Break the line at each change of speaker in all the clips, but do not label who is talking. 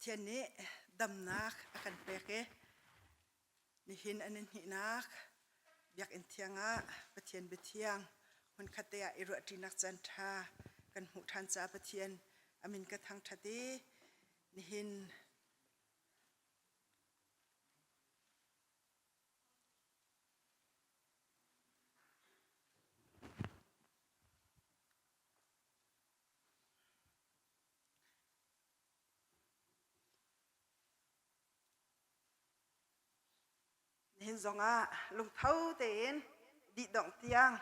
Pathian nih damnak a kan pek i nihin an in hnihnak Biakinn thiang ah Pathian biathiang hmunkhat te ah i ruahṭinak caan ṭha kan hmuh ṭhan caah Pathian a min ka thangṭhat i nihin Nihin zongah lungtho tein dihdongh tiang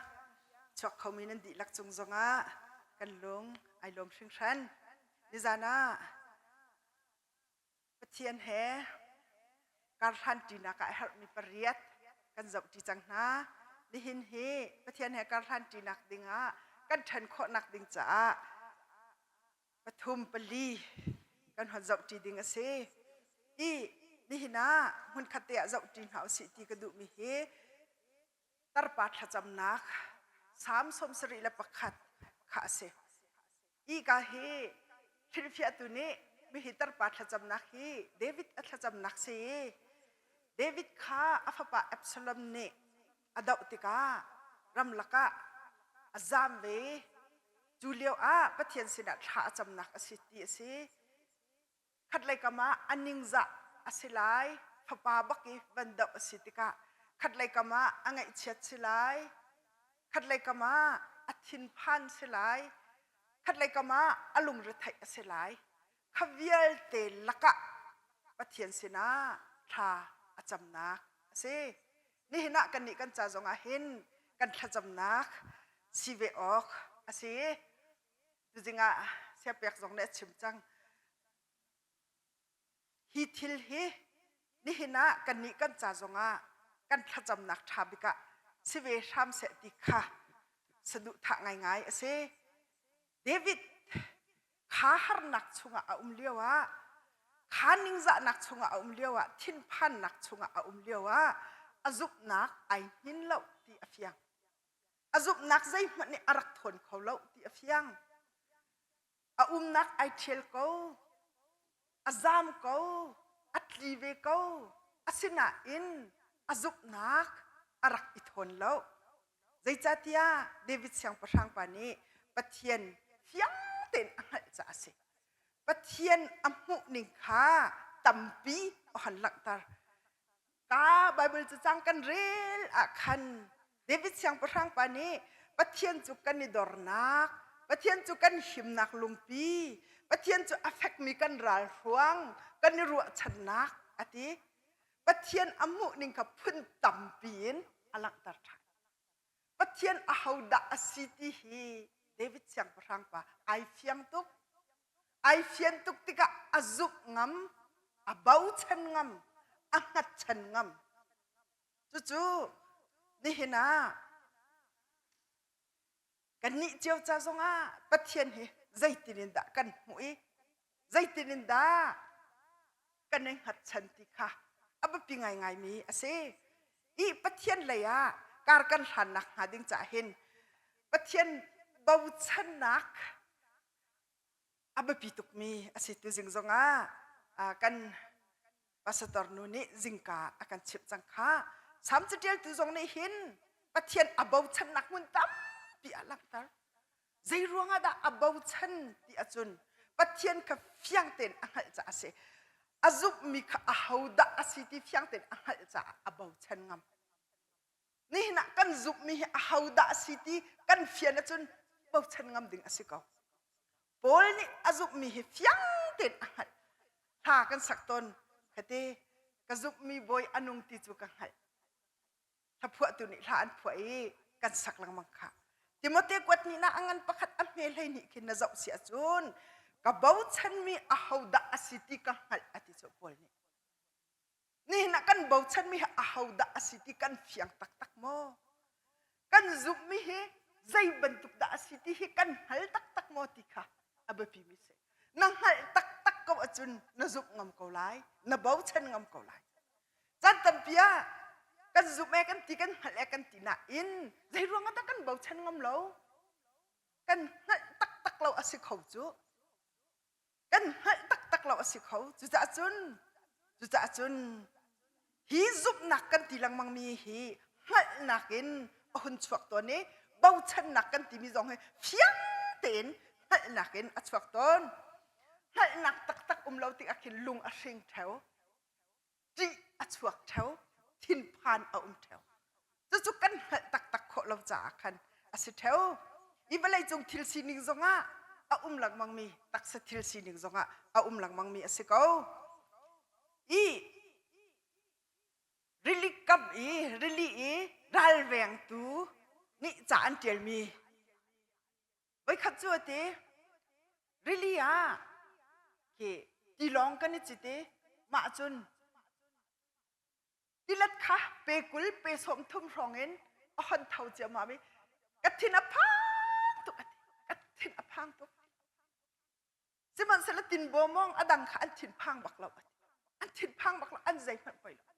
chuak khomi nan dihlak cung zongah kan lung ai lawm hringhran. Nizan ah Pathian he karhlan ṭinak ah a herhmi pariat kan zohṭi cang hna. Nihin hi Pathian he karhlan ṭinak dingah kan ṭhan khawhnak ding caah pathum pali kan hon zohṭi ding a si. I nihin ah hmunkhat te ah zohṭi hna usih ti ka duhmi hi tarpa thlacamnak Salm 71 kha a si. Ika hi hrilhfiahtu nih mihi tarpa thlacamnak hi David a thlacamnak si i David kha a fapa Absalom nih a doh tikah ramlak ah a zam ve. Cu lio ah Pathian sinah thla a camnak a si ti a si. Khatlei kam ah a ningzah a si lai, fapa bak i van doh a si tikah khatlei kam ah a ngaihchiat si lai, khatlei kam ah a thinphan si lai, khatlei kam ah a lungretheih a si lai. Kha vialte lakah Pathian sinah thla a camnak a si. Nihin ah kannih kan ca zongah hin kan thlacamnak si ve awk a si. Tuzing ah siapek zong nih a chim cang. Hi thil hi nihin ah kannih kan ca zongah kan thlacamnak ṭha bik ah si ve hram seh ti kha saduhthah ngaingai a si. David kha harnak chungah a um lioah kha ningzahnak chungah a um lioah thinphannak chungah a um lioah a zumhnak ai hnin lo ti a fiang. A zumhnak zeihmanh nih a rak thawn kho lo ti a fiang. A umnak ai ṭhial ko, a zaam ko, a tli ve ko. Asinain a zumhnak a rak i thawn lo. Zeicahtiah David siangpahrang pa nih Pathian fiang tein a hngalh caah a si. Pathian a hmuh ning kha tampi a hon langhter. Ka Bible cacang kan rel ah khan David siangpahrang pa nih Pathian cu kan i dornak, Pathian cu kan himnak lungpi, Pathian cu a fekmi kan ralhruang, kan i ruahchannak a ti. Pathian a hmuh ning kha phun tampi in a langhter ṭhan. Pathian ahodah a si ti hi David siangpahrang pa ai fiang tuk. Ai fian tuk tikah a zumh ngam, a bochan ngam, a hngatchan ngam. Cucu nihin ah kannih cio ca zongah Pathian hi zeitin in dah kan hmuh i zeitin in dah kan i hngatchan ti kha a biapi ngaingaimi a si. I Pathian lei ah kar kan hlannak hnga ding caah hin Pathian bochannak a biapi tukmi a si tuzing zongah kan pastor nu nih zingka a kan chimh cang kha. Salm caṭialtu zong nih hin Pathian a bochannak hmun tampi a langhter. Zei ruangah dah a bochan ti ahcun Pathian kha fiang tein a hngalh caah a si. A zumhmi kha ahodah a si ti fiang tein a hngalh caah a bochan ngam. Nihin ah kan zumhmi hi ahodah a si ti kan fian ahcun bochan ngam ding a si ko. Paul nih a zumhmi hi fiang tein a hngalh. Hla kan sak tawn kate ka zumhmi bawi a nung ti cu ka hngalh. Hlaphuahtu nih hla an phuah i kan sak lengmang kha. Timote kuat nih na a ngan pakhat a hme hlei nih khin na zoh si ahcun ka bochanmi ahodah a si ti ka hngalh a ti cu Paul nih. Nihin ah kan bochanmi hi ahodah a si ti kan fiang taktak maw? Kan zumhmi hi zei bantuk dah a si ti hi kan hngal taktak maw ti kha a biapimi si. Na hngalh taktak ko ahcun na zumh ngam ko lai, na bochan ngam ko lai. Caan tampi ah kan zumh ee kan ti kan hngalh ee kan ti nain zei ruangah dah kan bochan ngam lo? Kan hngalh taktak lo a si kho cu. Kan hngalh taktak. tak lo a si kho. Cucaah cun cucaah cun hi zumhnak kan ti lengmang mi hi hngalhnak in a hun chuak tawn i bochannak kan timi zong hi fiang tein hngalhnak in a chuak tawn. Hngalhnak taktak um lo tikah khin lung a hring theo. ṭih a chuak ṭheo, thinphan a um ṭheo. Cucu kan hngalh taktak khawh lo caah khan a si ṭheo. Hi vawleicung thil sining zongah a um lengmangmi taksa thil sining zongah a um lengmangmi a si ko. I rili kam i rili i ralvengtu nih ca an ṭialmi Voikhat cu a ti, rili ah khi tilawng kan i cit i mah cun tilet kha pe 20 pe 30 hrawng in a hon tho ciammam i ka thin a phang tuk a ti. Ka thin a phang tuk. Sihmanhsehlaw tinbaw mawng a dang kha an thinphang bak lo a ti. An thinphang bak lo, an zeihmanh poi lo.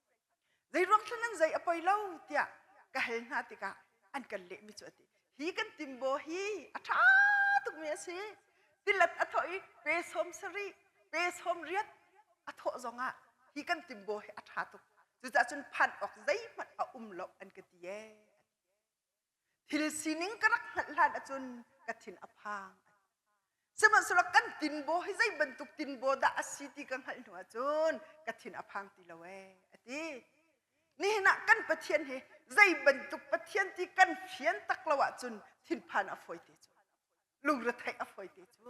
Zei ruang thlan an zei a poi lo tiah ka hal hna tikah an kan lehmi cu a ti. Hi kan tinbaw hi a ṭha tukmi a si. Tilet a thawh i pe 70, pe 80 a thawh zongah hi kan tinbaw hi a ṭha tuk. Cucaah cun phan awk zeihmanh a um lo an ka ti ee. Thil sining ka rak hngalh hlan ahcun ka thin a phang. Sihmanhsehlaw kan tinbaw hi zei bantuk tinbaw dah a si ti ka hngalh hnu ahcun ka thin a phang ti lo ee a ti. Nihin ah kan Pathian hi zei bantuk Pathian ti kan fian tak lo ahcun thinphan a fawi te cu. Lungretheih a fawi te cu.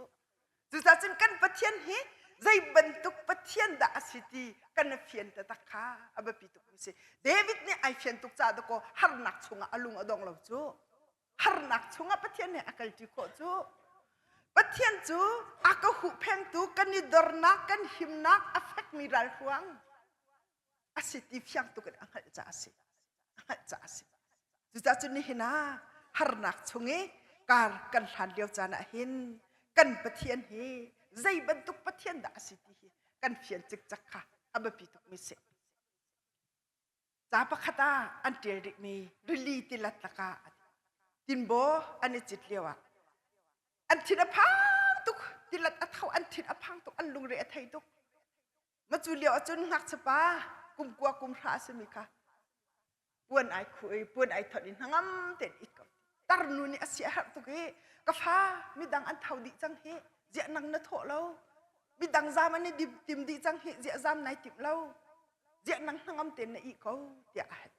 Cucaah cun kan Pathian hi zei bantuk Pathian dah a si ti kan i fian taktak kha a biapi tuk mi si. David nih ai fian tuk caah dakaw harnak chungah a lung a dong lo cu. Harnak chungah Pathian he a kalṭi khawh cu. Pathian cu a ka huhphengtu kan i dornak kan himnak a fekmi ralhruang a si ti fiang tuk in a hngalh caah a si. A hngalh caah a si. Cucaah cun nihin ah harnak chung i kar kan hlan lio caan ah hin kan Pathian hi zei bantuk Pathian dah a si ti hi kan fian cikcek kha a biapi tukmi si. Ca pakhat ah an ṭial rihmi rili tilet lakah tinbaw an i cit lio ah an thin a phang tuk tilet a tho an thin a phang tuk an lungre a thei tuk Ma cu lio ahcun ngakchia kum kua kum hra a simi kha puan ai khuh i puan ai thot i hnangam tein it ko. Tarnu nih a sia herh tuk i ka fa midang an tho dih cang hi ziah nang na thawh lo midang zam an i tim dih cang hi ziah zam nai timh lo ziah nang hnangam tein na ih ko tiah a hal.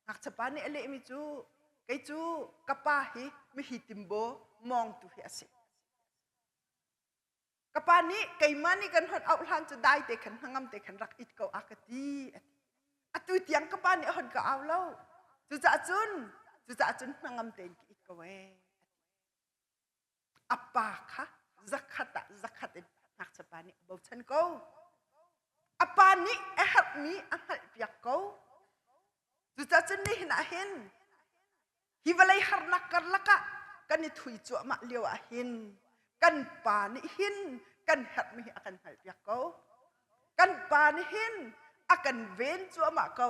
Ngakchia pa nih a lehmi cu kei cu ka pa hi mihi timbaw mawngtu hi a si. Ka pa nih keimah nih kan hon auh hlan cu dai te khan hnangam te khan rak it ko a ka ti a ti. Atu tiang ka pa nih a hon ka au lo. Cucaah cun cucaah cun hnangam tein ka it ko ee. A pa kha zakhat ah zakhat in ngakchia pa nih a bochan ko. A pa nih a herhmi a hngalhpiak ko. Cucaah cun nihin ah hin Hi vawlei harnak karlak ah kan i thui cuahmah lio ah hin kan pa nih hin kan herhmi hi a kan hngalhpiak ko. Kan pa nih hin a kan ven cuahmah ko.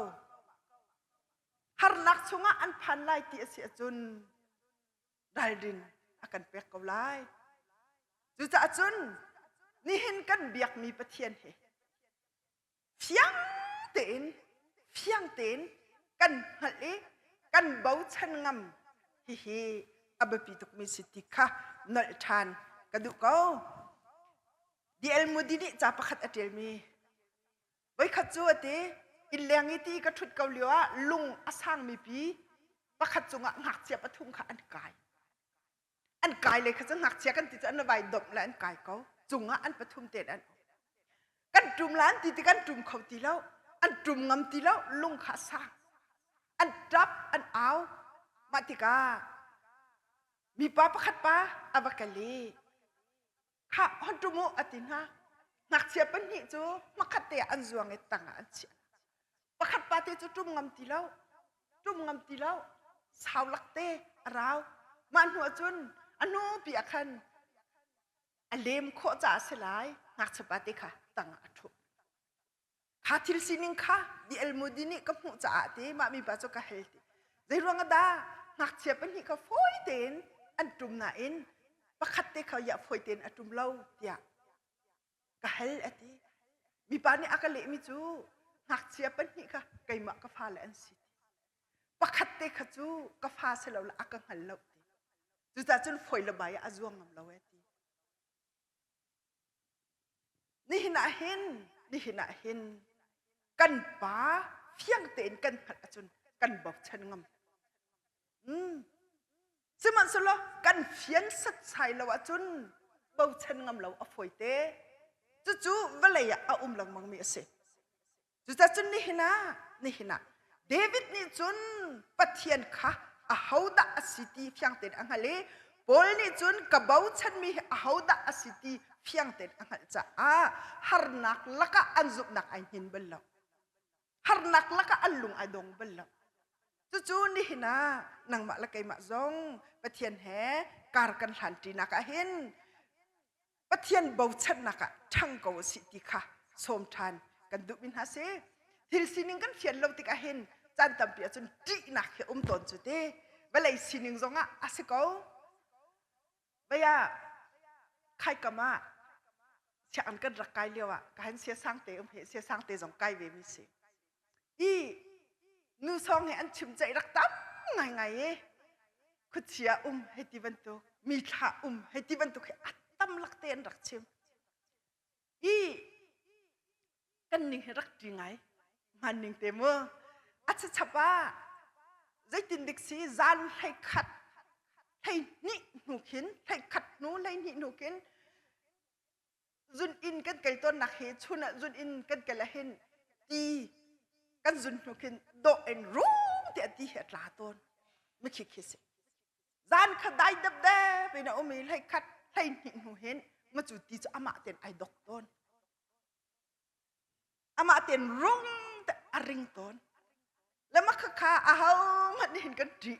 Harnak chungah an phan lai ti a si ahcun ralrin a kan pek ko lai. Cucaah cun nihin kan biakmi Pathian hi fiang tein fiang tein kan hngalh i kan bochan ngam hihi a biapi tukmi si ti kha nolh ṭhan ka duh ko. D.L. Moody nih ca pakhat a ṭialmi voikhat cu a ti innleng i ti ka ṭhut ko lio ah lung a sangmi pi pakhat cungah ngakchia pathum kha an kai. An kai le kha cu ngakchia kan ti cu an vai domh le an kai ko. Cungah an pathum tein an um. Kan ṭum la an ti ti kan ṭum kho ti lo. An ṭum ngam ti lo. Lung kha a sang. An ṭap, an au. Mah tikah mipa pakhat pa a va kal i khah hon ṭum u a ti hna. Ngakchia pahnih cu hmakhat te ah an zuang i tang ah an chiah. Pakhat pa te cu ṭum ngam ti lo. Ṭum ngam ti lo. Sau lak te a rau. Mah hnu ah cun a hnu pi ah khan a lem khawh caah a si lai ngakchia pa te kha tang ah a ṭhu. Kha thil sining kha D.L. Moody nih ka hmuh caah ti mah mipa cu ka hal ti. Zei ruang ah dah ngakchia pahnih kha fawi tein an ṭum nain pakhat te kha ya fawi tein a ṭum lo tiah ka Ka hal a ti. Mipa nih a ka lehmi cu ngakchia pahnih kha keimah ka fale an si ti. Pakhat te kha cu ka fa si lo le a ka hngal lo ti. Cucaah cun fawi le bai ah a zuang ngam lo e ti. Nihin ah hin, nihin ah hin kan pa fiang tein kan hngalh ahcun kan bochan ngam. Mm. Sihmanhsehlaw kan fian satsai lo ahcun bochan ngam lo a fawi te. Cucu vawlei ah a um lengmangmi a si. Cucacun nihin ah, nihin ah David nih cun Pathian kha ahodah a si ti fiang tein a hngalh i Paul nih cun ka bochanmi hi ahodah a si ti fiang tein a hngalh caah harnak lakah an zumhnak ai hnin bal lo. Harnak lakah an lung ai dong bal lo. Cucu nihin ah nangmah le keimah zong Pathian he kar kan hlanṭinak ah hin Pathian bochannak ah ṭhang ko usih ti kha sawm ṭhan kan duhmi hna si. Thil sining kan fian lo tikah hin caan tampi ahcun ṭihnak hi um tawn cu ti. Vawlei sining zongah a si ko. Vei ah khaikam ah sianginn kan rak kai lio ah ka han sia sang te um he sia sang te zong kai ve mi si. I nu sawng he an chim ceih rak tam ngaingai i khuachia um hei ti bantuk mi thla um hei ti bantuk hi a tam lak te an rak chim i kan ning hi rak ṭi ngai hman ning te mu a chachap ah zeitin dik si zan hlei khat hlei hnih hnu khin hlei khat hnu hlei hnih hnu khin zun inn kan kal tawnnak hi chun ah zun inn kan kal ah hin ti kan zun hnu khin dawh in rum tiah ti hi a tla tawn mikhi khi si zan kha dai dep dep in a um i hlei khat hlei hnih hnu hin ma cu ti cu amah ten ai dok tawn amah ten rung te a ring tawn le ma kha kha a ho hmanh nih hin kan ṭih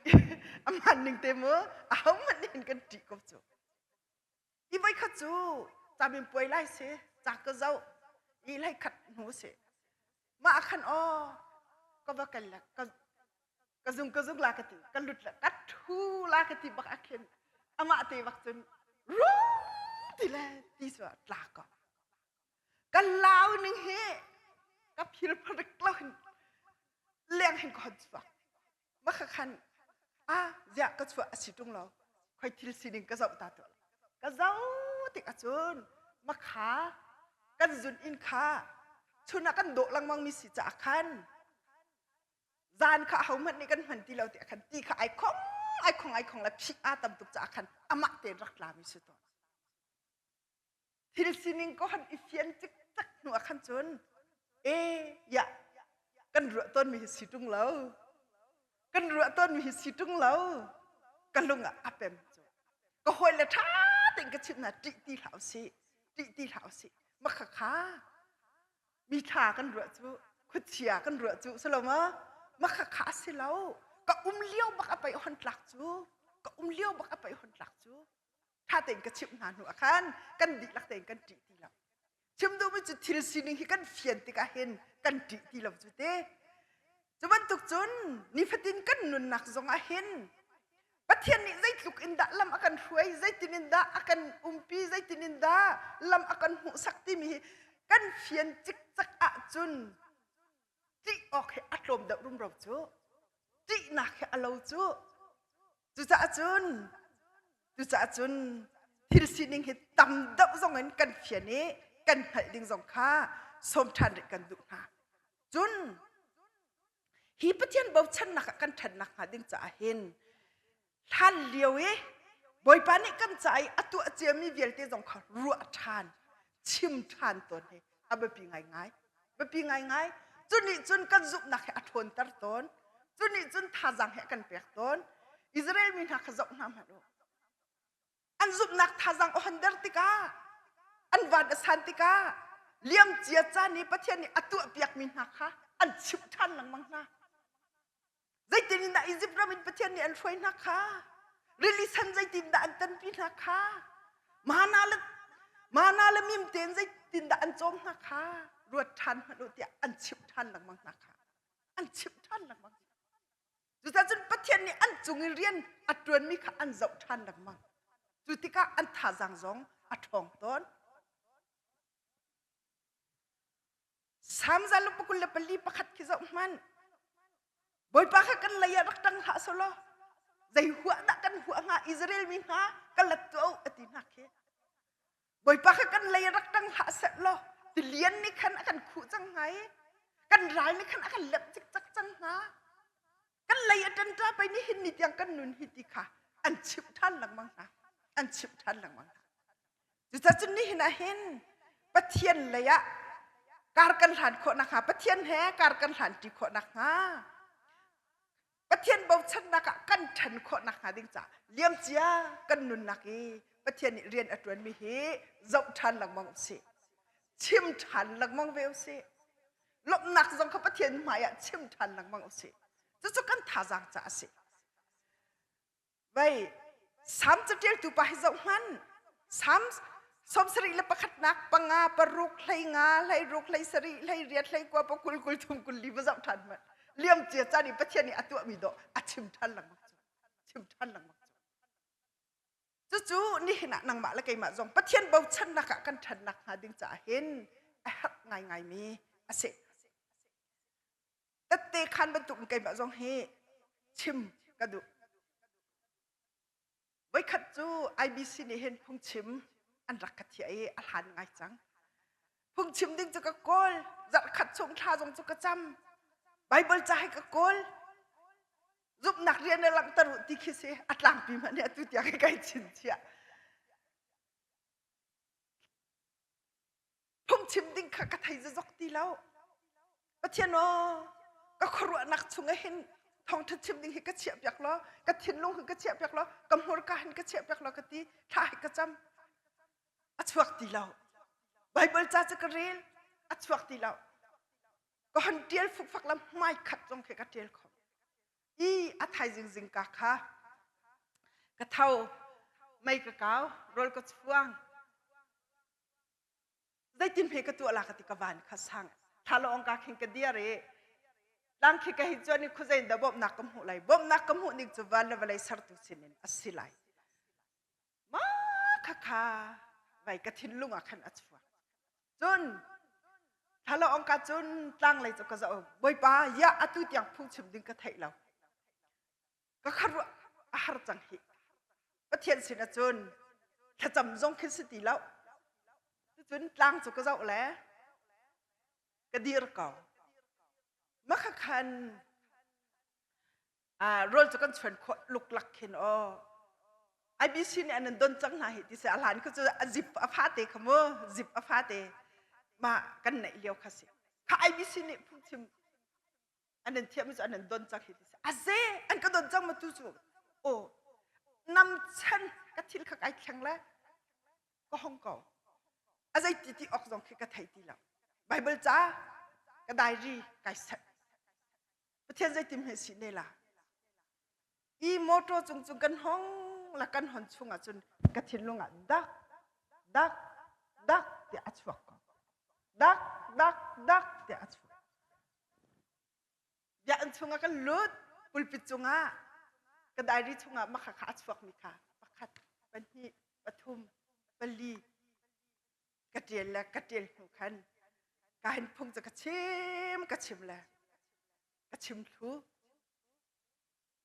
aman ning te mu a ho hmanh nih hin kan ṭih ko cu I voikhat cu camin puai lai si ca ka zoh i hlei khat hnu si mah khan aw ka va kal la ka ka zung ka zung la ka ti ka lut la ka thu la ka ti bak akhin amah te bak cun rum ti le ti su tla ko ka lau ning hi ka phil pharik lo hin leng hin ka hon chuak maka khan a ziah ka chuah a si ṭung lo khoi thil sining ka zoh ta tuah ka zoh tik ahcun makha kan zun inn kha chun ah kan dawh lengmang mi si caah khan zan kha ahohmanh nih kan hman ti lo ti khan ti kha ai khong ai khong ai khong le phih aa tam tuk caah khan amah tein rak tla mi si tawn Thil sining ko han i fian cikcek hnu ah khan cun e ya kan ruah tawnmi hi si ṭung lo kan ruah tawnmi hi si ṭung lo ka lung ah a pem cu ka hawile ṭha tein ka chimh hna ṭih ti hlah usih ṭih ti hlah usih makha kha mi ṭha kan ruah cu khuachia kan ruah cu si lo ma makha kha a si lo ka um lio bak a pei hon tlak cu ka um lio bak a pei hon tlak cu ṭha tein ka chimh hna hnu ah khan kan dihlak tein kan ṭih ti lo chim duhmi cu thil sining hi kan fian tikah hin kan ṭih ti lo cu te cu bantuk cun nifatin kan nunnak zong ah hin Pathian nih zeitluk in dah lam a kan hruai zeitin in dah a kan umpi zeitin in dah lam a kan hmuhsak timi hi kan fian cikcek ahcun ṭih awk hi a tlawm deuh rumro cu ṭihnak hi a lo cu cucaah cun cucaah cun thil sining hi tam deuh zong in kan fian i kan hngalh ding zong kha sawm ṭhan rih kan duh hna cun hi Pathian bochannak ah kan ṭhannak hnga ding caah hin hlan lio i Bawipa nih kan ca i a tuah ciami vialte zong kha ruah ṭhan chim ṭhan tawn hi a biapi ngaingai biapi ngaingai cu nih cun kan zumhnak hi a ṭhawnter tawn cu nih cun thazaang hi a kan pek tawn Israel mi hna kha zoh hna hmanh u an zumhnak thazaang a hon der tikah an van a san tikah liam cia caan i Pathian nih a tuahpiakmi hna kha an chimh ṭhan lengmang hna Zeitin in dah Izipt ram in Pathian nih an hruai hna kha? Rili sen zeitin dah an tanpi hna kha? Mana le mana le mim tein zeitin dah an cawm hna kha? Ruat ṭhan hmanh u tiah an chimh ṭhan lengmang hna kha. An chimh ṭhan lengmang. Cucaah cun Pathian nih an cung i rian a ṭuanmi kha an zoh ṭhan lengmang. Cu tikah an thazaang zong a ṭhawng tawn. Salm 124 pakhat khi zoh hmanh. Bawipa kha kan lei ah rak ṭang hlah selaw zei huah dah kan huah hnga Israel mi hna ka lat tuah u a ti hna khi. Bawipa kha kan lei ah rak ṭang hlah seh law tilian nih khan a kan khuh cang hnga i kan ral nih khan a kan lemh cikcek cang hnga. Kan lei a ṭan ṭa pei nihin ni tiang kan nun hi ti kha an chimh ṭhan lengmang hna. An chimh ṭhan lengmang hna. Cucacun nihin ah hin Pathian lei ah kar kan hlan khawh nakhnga Pathian he kar kan hlan ṭi khawh nakhnga Pathian bochannak ah kan ṭhan khawh nakhnga ding caah liamcia kan nunnak i Pathian nih rian a ṭuanmi hi zoh ṭhan lengmang usih. Chim ṭhan lengmang ve usih. Lawmhnak zong kha Pathian hmai ah chim ṭhan lengmang usih. Cucu kan thazaang caah a si. Vei, Salm caṭialtu pa hi zoh hmanh. Salm sawmsarih le pakhatnak panga paruk 15 hleiruk 17 hleiriat 19 pakul kul thum kul li va zoh ṭhan hmanh. Liam cia caan i Pathian nih a tuahmi dawh a chim ṭhan lengmang cu. Chim ṭhan lengmang cu. Cucu nihin ah nangmah le keimah zong Pathian bochannak ah kan ṭhannak hnga ding caah hin a herh ngaingaimi a si. Tette khan bantuk in keimah zong hi chim ka duh. Voikhat cu IBC nih hin phungchim an rak ka thiah i a hlan ngai cang. Phungchim ding cu ka kawl, zarhkhat chung thla zong cu ka cam. Bible ca hi ka kawl. Zumhnak rian a langhter u ti khi si a tlangpi hmanh nih atu tiang hi kai chinchiah. Phungchim ding kha ka thei zazok ti lo. Pathian aw, ka khuaruahnak chung ah hin thawngṭha chim ding hi ka chiah piak law, ka thinlung hi ka chiah piak law, ka hmurka hin ka chiah piak law ka ti, thla hi ka cam. A chuak ti lo. Bible ca cu ka rel, a chuak ti lo. Ka hon ṭial fukfak la hmai khat zong khi ka ṭial kho. I a thaizing zingka kha ka tho, mei ka kau, rawl ka chuang, Zeitin hme ka tuah la ka ti ka van kha sang thla ka khin ka dir i tlang khi ka hi chuan i khuazei dah bawmhnak ka hmuh lai bawmhnak ka hmuh ning cu van le vawlei sertu sinin a si lai ma kha kha vai ka thinlung ah khan a chuak cun thla ka cun tlang lei cu ka zoh bawipa ya atu tiang phungchim ding ka theih lo ka kharuah a har cang hi Pathian sin ahcun thlacam zong khi si ti lo cun tlang cu ka zoh le ka dir ko makha khan rawl cu kan chuan khawh luklak khin aw IBC nih an an don cang hna hi ti si a hlan khu cu a zip a fate kha mu zip a fate ma kan neih lio kha si kha IBC nih phungchim an an thiam cu an an don cang hi ti a ze an ka don cang ma tu cu o nam chan ka thil kha kai thleng le ka hong ko a zei ti ti ok zong khi ka thei ti lo bible ca ka diary kai set pathian zei tim he si ne la i motor cung cung kan hong la kan hon chung ah cun ka thinlung ah dak dak dak tiah a chuak ko dak dak dak tiah a chuak Biakinn chungah kan lut pulpit cungah ka diary chungah makha kha a chuakmi kha pakhat pahnih pathum pali ka ṭial le ka ṭial hnu khan ka hin phung cu ka chim ka chim le ka chim thlu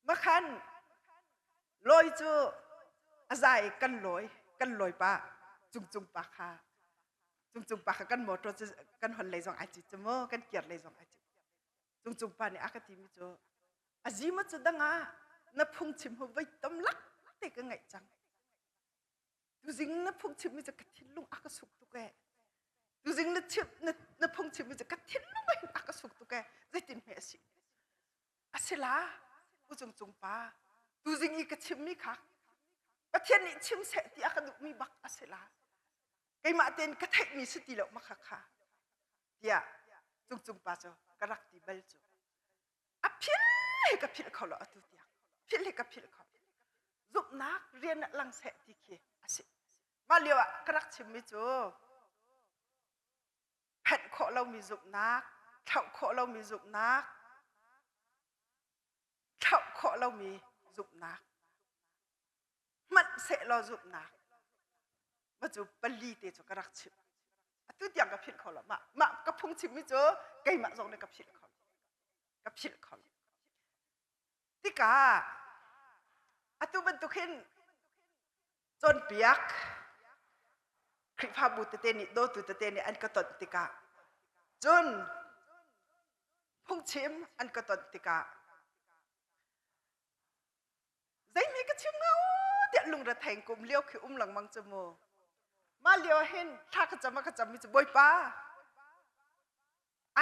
Makhan lawi cu a za i kan lawi kan lawi pa cungcung pa kha cungcung pa kha kan motor cu kan hon lei zong ai cit cu mu kan kir lei zong ai cit cungcung pa nih a ka timi cu a zima cu dang ah na phungchim hu voi tam lak te ka ngaih cang tuzing na phungchim mi cu ka thinlung a ka suk tuk ee tuzing na chim na, na phungchim mi cu ka thinlung hin a ka suk tuk ee zeitin hme a si Asila U Cung Cung pa tuzing i ka chimmi kha Pathian nih chim seh ti a ka duhmi bak a si la keimah tein ka theihmi si ti lo ma kha kha tiah Cung Cung pa cu ka rak ti bal cu a phil he ka philh kho lo atu tiang philh he ka philh kho zumhnak rian ah lang seh ti khi a si mah lio ah ka rak chimmi cu phenh khawh lomi zumhnak, thlauh khawh lomi zumhnak, thlauh khawh lomi zumhnak, hmanh sehlaw zumhnak, va cu pali te cu ka rak chimh. Atu tiang ka philh kho lo. Mah mah ka phungchimmi cu keimah zong nih ka philh kho lo. Ka philh kho lo. Tikah atu bantuk hin cawnpiak Khrihfabu tete nih dawtu tete nih an ka ton tikah cun phungchim an ka ton tikah zeimi ka chim hnga tiah lungre kum lio khi um lengmang cu mu mah lio hin thla ka cam a ka cammi cu Bawipa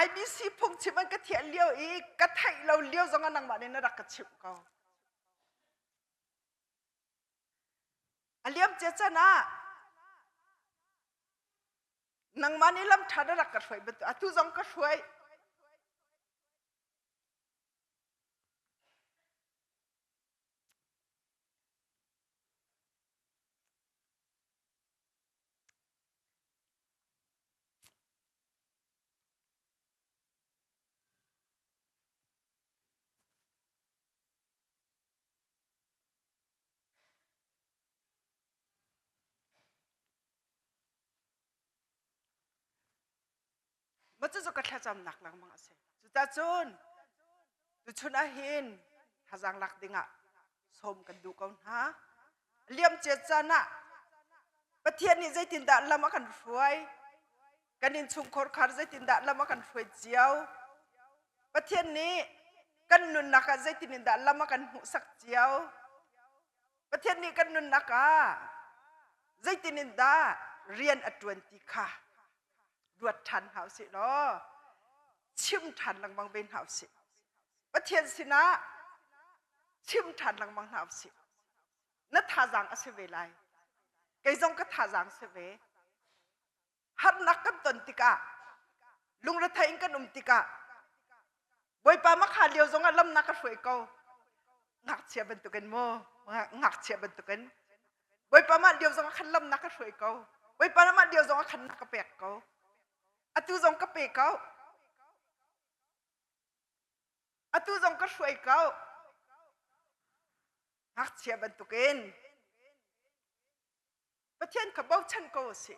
IBC phungchim an ka thiah lio i ka theih lo lio zong ah nangmah nih na rak ka chimh ko A liam cia can ah nangmah nih lam ṭha na rak ka hruai bantuk atu zong ka hruai. Mah cucu ka thlacamnak lengmang a si. Cucacun tuchun ah hin thazaang lak dingah sawm kan duh ko hna. Liamcia caan ah Pathian nih zeitindah lam a kan hruai? Kan innchungkhar khar zeitindah lam a kan hruai cio? Pathian nih kan nunnak ah zeitin in dah lam a kan hmuhsak cio? Pathian nih kan nunnak ah zeitin in dah rian a ṭuan ti kha ruat ṭhan hna usih law chim ṭhan lengmang ve hna usih. Pathian sinah chim ṭhan lengmang hna usih. Na thazaang a si ve lai. Kei zong ka thazaang si ve. Harnak kan ton tikah lungrethei in kan um tikah Bawipa makha lio zongah lam na ka hruai ko. Ngakchia bantukin mu, ngakchia bantukin. Bawipa mah lio zongah khan lam na ka hruai ko. Bawipa mah lio zongah khan na ka pek ko. Atu zong ka pe ko. Atu zong ka hruai ko. Ngakchia bantukin Pathian kha bochan ko a si.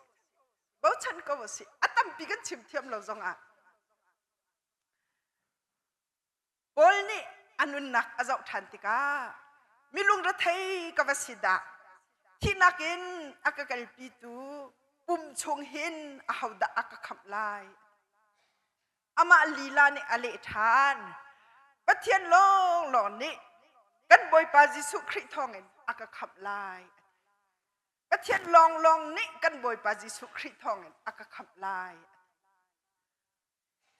Bochan ko a si. A tampi kan chim thiam lo zongah. Paul nih a nunnak a zoh ṭhan tikah milung rethei ka va si dah thihnak in a ka kalpitu pum chung hin ahodah a ka khamh lai amah lila nih a leh ṭhan Pathian lawnglawng nih kan Bawipa Jesuh Khrih thawngin a ka khamh lai Pathian lawnglawng nih kan Bawipa Jesuh Khrih thawngin a ka khamh lai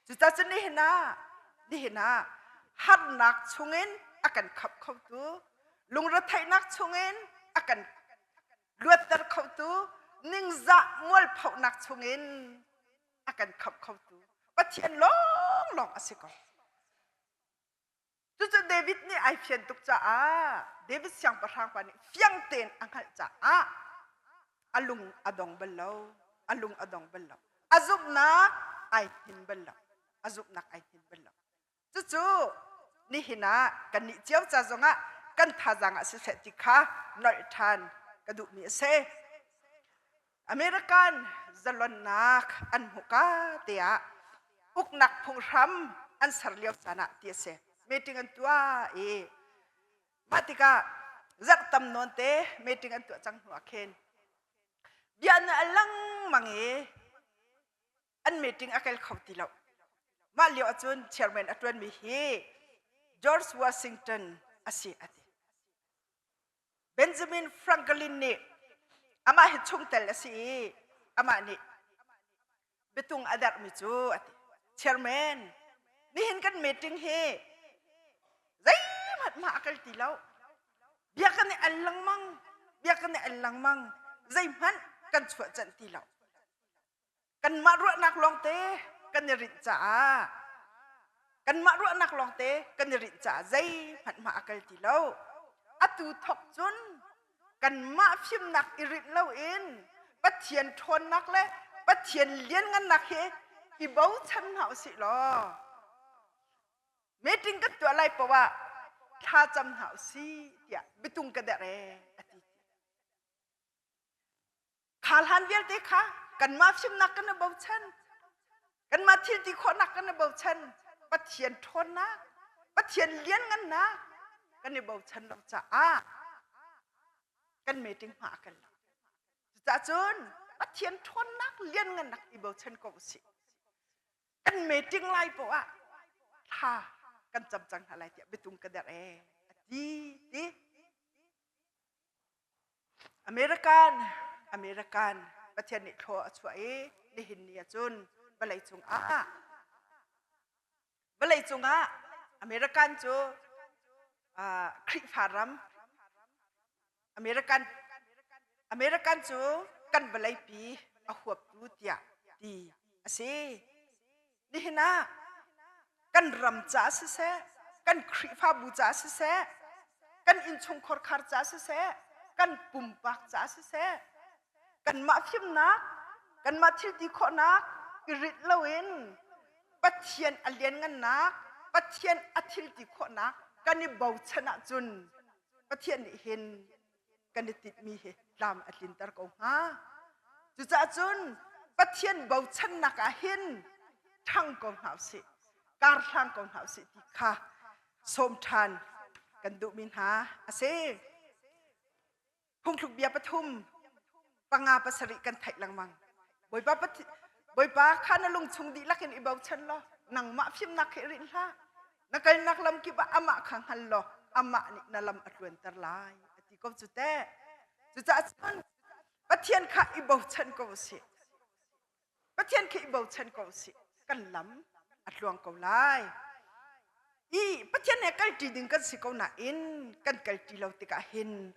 Cucaah cun nihin ah nihin ah harnak chungin a kan khamh khotu lungretheihnak chungin a kan luatter khotu ningzah mualphohnak chungin a kan khamh khotu Pathian lawnglawng a si ko. Cucu David nih ai fian tuk caah David siangpahrang pa nih fiang tein a hngalh caah a lung a dong bal lo. A lung a dong bal lo. A zumhnak ai hnin bal lo. A zumhnak ai hnin bal lo. Cucu nihin ah kannih cio ca zongah kan thazaang ah siseh ti kha nolh ṭhan ka duhmi a si. American zalonnak an hmuhka te ah uknak phunghram an ser lio caan ah ti a si. Meeting an tuah i mah tikah zarh tam nawn te meeting an tuah cang hnu ah khin bia na a lengmang i an meeting a kal kho ti lo. Mah lio ahcun chairman a ṭuanmi hi George Washington a si a ti. Benjamin Franklin nih amah hi chungtel a si i amah nih biatung a derhmi cu a ti. Chairman, nihin kan meeting hi zeihmanh mah a kal ti lo. Bia kan i al lengmang, bia kan i al lengmang, zeihmanh kan chuah canh ti lo. Kanmah ruahnak lawngte kan i rinh caah kanmah ruahnak lawngte kan i rinh caah zeihmanh hma a kal ti lo. Atu thok cun kanmah fimnak i rinh loin Pathian ṭhawnnak le Pathian lianngannak hi i bochan hna usih law meeting kan tuah lai paoh ah thla cam hna usih tiah biatung ka derh ee a ti. Kha hlan vialte kha kanmah fimnak kan i bochan. Kanmah thil ti khawhnak kan i bochan. Pathian ṭhawnnak, Pathian lianngannak kan i bochan lo caah kan meeting hma a kal lo. Cucaah cun Pathian ṭhawnnak lianngannak i bochan ko usih. Kan meeting lai poah ah thla kan cam cang hna lai tiah biatung ka derh ee a ti ti. American American Pathian nih thlaw a chuah i nihin ni ahcun vawleicung ah vawleicung ah American cu uh, Khrihfa ram American American cu kan vawleipi a huaptu tiah ti a si. Nihin ah kan ram caah siseh, kan Khrihfabu caah siseh, kan innchungkhar khar caah siseh, kan pumpak caah siseh, kanmah fimnak, kanmah thil ti khawhnak i rit loin Pathian a lianngannak, Pathian a thil ti khawhnak kan i bochan ahcun Pathian nih hin kan i tinhmi hi tlam a tlinter ko hnga. Cucaah cun Pathian bochannak ah hin ṭhang ko hna usih, kar hlang ko hna usih ti kha sawm ṭhan kan duhmi hna a si. Phungthluk bia pathum panga pasarih kan theih lengmang. Bawipa Bawipa kha na lungchung dihlak in i bochan law nangmah fimnak he rinh hlah. Na kalnak lam kip ah amah kha hngal law amah nih na lam a tluanter lai a ti ko cu teh. Cucaah cun Pathian kha i bochan ko usih. Pathian khi i bochan ko usih. Kan lam a tluang ko lai. I Pathian he kalṭi ding kan si ko nain kan kalṭi lo tikah hin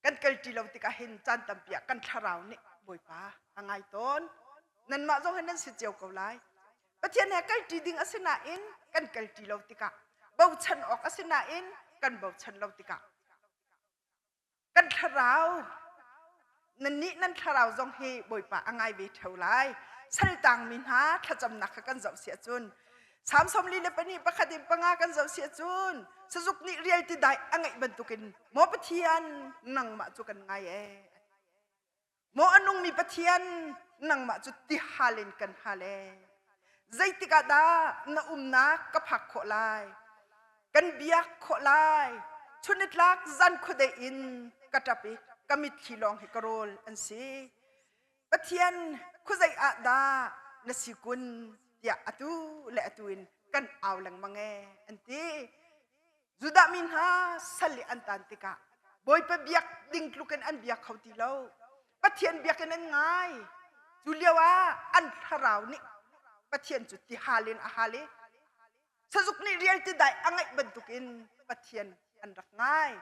kan kalṭi lo tikah hin caan tampi ah kan thlarau nih Bawipa a ngai tawn. Nanmah zong hi nan si cio ko lai. Pathian he kalṭi ding a si nain kan kalṭi lo tikah bochan awk a si nain kan bochan lo tikah kan thlarau nannih nan thlarau zong hi Bawipa a ngai ve ṭheo lai saltangmi hna thlacamnak kha kan zoh si ahcun Salm 42 pakhat in panga kan zoh si ahcun sazuk nih rial ti dai a ngeih bantukin maw Pathian nangmah cu kan ngai ee Maw a nungmi Pathian, nangmah cu tihal in kan hal ee. Zeitik ah dah na umnak ka phak khawh lai? Kan biak khawh lai? Chunitlak zan khuadei in ka ṭap i ka mitthli lawng hi ka rawl an si. Pathian, khuazei ah dah na si kun? tiah atu le atu in kan au lengmang ee, an ti. Judah mi hna sal i an tan tikah Bawipa biak ding tluk in an biak kho ti lo. Pathian biakinn an ngai. Cu lio ah an thlarau nih Pathian cu tihal in a hal i sazuk nih rial ti dai a ngaih bantukin Pathian an rak ngai.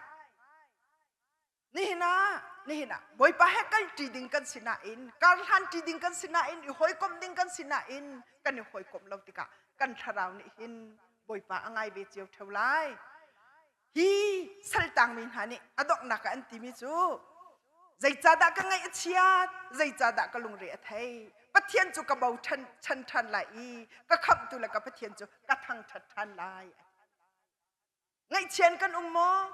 Nihin ah nihin ah Bawipa he kalṭi ding kan si nain karhlan ṭi ding kan si nain i hawikomh ding kan si nain kan i hawikomh lo tikah kan thlarau nih hin Bawipa a ngai ve cio ṭheo lai. Hi saltangmi hna nih a donghnak ah an timi cu zeicahdah ka ngaih a chiat zeicahdah ka lungre a thei Pathian cu ka bochan chan ṭhan lai i ka khamhtu le ka Pathian cu ka thangṭhat ṭhan lai. Ngaihchian kan um maw?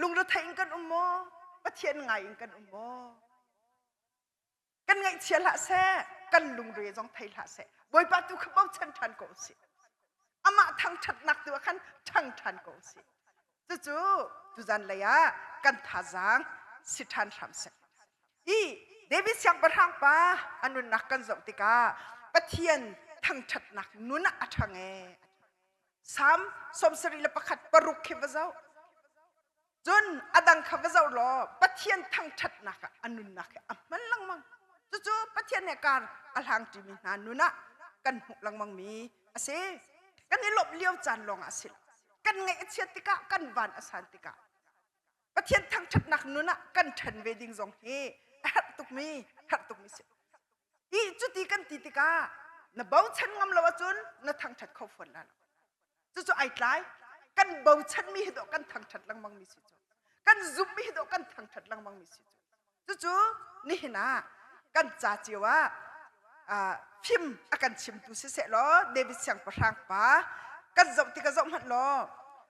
Lungrethei in kan um maw? Pathian ngai in kan um maw? Kan ngaihchia hlah seh, kan lungre zong thei hlah seh. Bawipa tu kha bochan ṭhan ko usih. Amah thangṭhatnak tu ah khan ṭhang ṭhan ko usih. Cucu tuzan lei ah kan thazaang si ṭhan hram seh. I David siangpahrang pa a nunnak kan zoh tikah Pathian thangṭhatnak nun ah a ṭhang ee. Salm 71 paruk khi va zoh. Cun a dang kha va zoh law Pathian thangṭhatnak ah a nunnak hi a hman lengmang. Cucu Pathian he kar a hlangṭimi hna nun ah kan hmuh lengmangmi a si. Kan i lawmh lio caan lawngah a si lo. Kan ngaih a chiat tikah, kan van a san tikah Pathian thangṭhatnak nun ah kan ṭhen ve ding zong hi a herh tukmi, herh tukmi si. I cuti kan ti tikah na bochan ngam lo ahcun na thangṭhat kho fawn la lo. Cucu ai tlai. Kan bochanmi hi dawh kan thangṭhat lengmangmi si cu. Kan zumhmi hi dawh kan thangṭhat lengmangmi si cu. Cucu nihin ah kan ca cio ah fim a kan chimtu siseh law David siangpahrang pa kan zoh tikah zoh hmanh law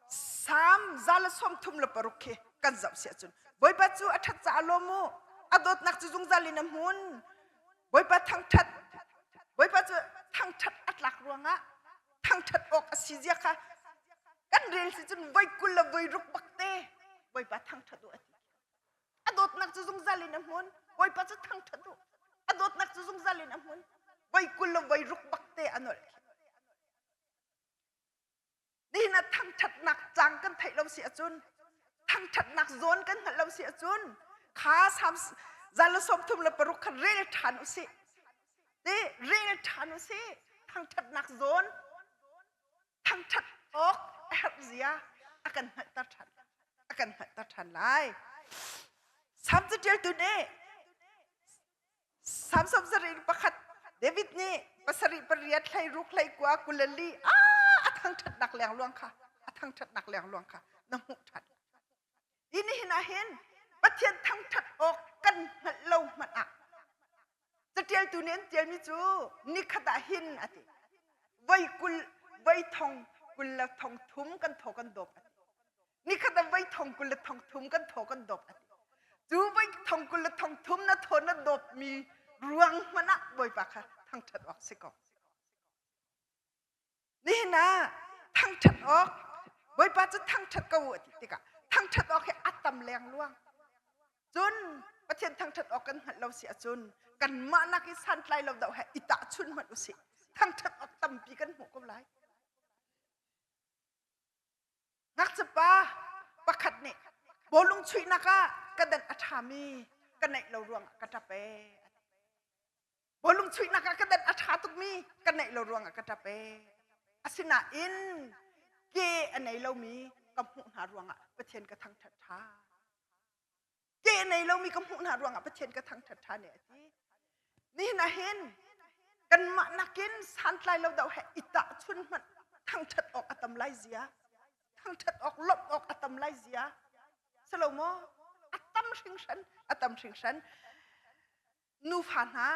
Salm 136 khi kan zoh si ahcun Bawipa cu a ṭhat caah lawm u. A dawtnak cu zungzal in a hmun. Bawipa thangṭhat Bawipa cu thangṭhat a tlak ruangah thangṭhat awk a si zia kha kan rel si cun voi 20 le voi ruk bak te Bawipa thangṭhat u a ti. A dawtnak cu zungzal in a hmun. Bawipa cu thangṭhat u. A dawtnak cu zungzal in a hmun. Voi 20 le voi ruk bak te a nolh. Nihin ah thangṭhatnak cang kan theih lo si ahcun thangṭhatnak zawn kan hngalh lo si ahcun kha Salm 136 kha rel ṭhan u sih. Ti rel ṭhan u sih. Thangṭhatnak zawn thangṭhat awk a herh zia a kan hngalhter ṭhan a kan hngalhter ṭhan lai. Salm caṭialtu nih Salm 71 David nih pasarih pariat hleiruk hleikua 24 a thangṭhatnak lengluang kha a thangṭhatnak lengluang kha na hmuh ṭhan. Hi nihin ah hin Pathian thangṭhat awk kan hngalh lo hmanh ah caṭialtu nih an ṭialmi cu nikhat ah hin a ti. Voi kul voi thong kul le thong thum kan thaw kan dawp a ti. Nikhat ah voi thong kul le thong thum kan thaw kan dawp a ti. Cu voi thong kul le thong thum na thaw na dawpmi ruang hmanh ah Bawipa kha thangṭhat awk si ko. Nihin ah thangṭhat awk Bawipa cu thangṭhat ko u a ti tikah thangṭhat awk hi a tam lengluang. Cun Pathian thangṭhat awk kan hngalh lo si ahcun kanmah nak i santlai lo doh he i tahchunh hmanh usih. Thangṭhat awk tampi kan hmuh ko lai. Ngakchiapa pakhat nih bawlung chuihnak ah ka dan a ṭhami ka neih lo ruangah ka ṭap ee. Bawlung chuihnak ah ka dan a ṭha tukmi ka neih lo ruangah ka ṭap ee. Asinain ke a nei lomi ka hmuh hna ruangah Pathian ka thangṭhat ṭhan. Ke nei lomi ka hmuh hna ruangah Pathian ka thangṭhat ṭhan e a ti. Nihin ah hin kanmah nakin santlai lo doh he i tahchun hmanh thangṭhat awk a tam lai zia, thangṭhat awk lawmh awk a tam lai zia. Silo maw? A tam hringhran, a tam hringhran. Nufa hna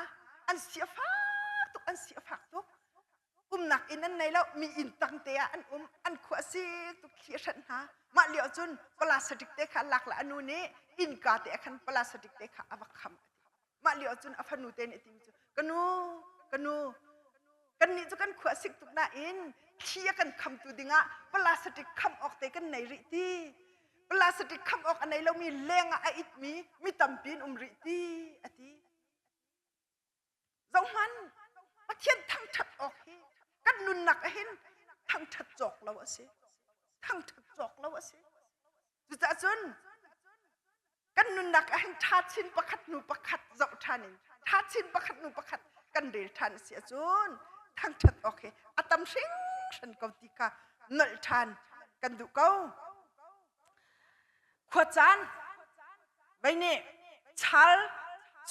an si a fak tuk, an si a fak tuk. Umnak inn an nei lo, mi inn tang te ah an um, an khua a sik tuk thli a hranh hna. Mah lio cun plastic te kha lak le a nu nih innka te ah khan plastic te kha a va kham. Mah lio cun a fanu te nih a timi cu, ka nu, ka nu, kannih cu kan khua a sik tuk nain thli a kan khamtu dingah plastic kham awk te kan nei rih ti. Plastic kham awk a nei lomi leng ah a itmi mi tampi an um rih ti a ti. Zohhmanh, Pathian thangṭhat awk hi kan nunnak ah hin thangṭhat cawk lo a si. Thangṭhat cawk lo a si. Cucaah cun kan nunnak ah hin ṭha chin pakhat hnu pakhat zoh ṭhan in ṭha chin pakhat hnu pakhat kan rel ṭhan a si ahcun thangṭhat awk hi a tam hringhran ko ti kha nolh ṭhan kan duh ko. Khuacaan vei nih Charles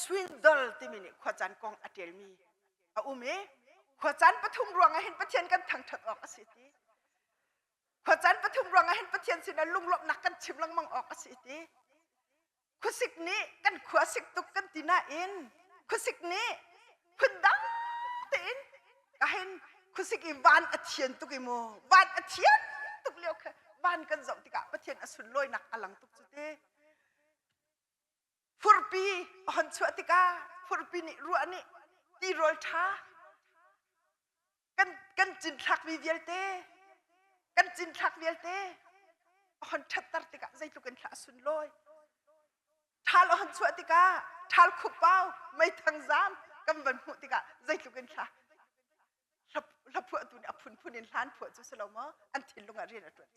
Swindoll timi nih khuacaan kong a ṭialmi a um i khuacaan pathum ruangah hin Pathian kan thangṭhat awk a si ti. Khuacaan pathum ruangah hin Pathian sinah lunglawmhnak kan chim lengmang awk a si ti. Khuasik nih kan khua sik tuk kan ti nain khuasik nih phundang tein kahin khuasik i van a thian tuk i mu van a thian tuk lio kha van kan zoh tikah Pathian a sunlawinak a lang tuk cu ti. Furpi a hon chuah tikah furpi nih ruah nih tirawl ṭha kan kan cinthlakmi vialte kan cinthlak vialte a hon ṭhatter tikah zeitluk in thla a sunlawi ṭhal a hon chuah tikah ṭhal khupau meithang zam kan van hmuh tikah zeitluk in thla hla phuahtu nih a phunphun in hlan phuah cu si lo maw an thinlung ah rian a ṭuan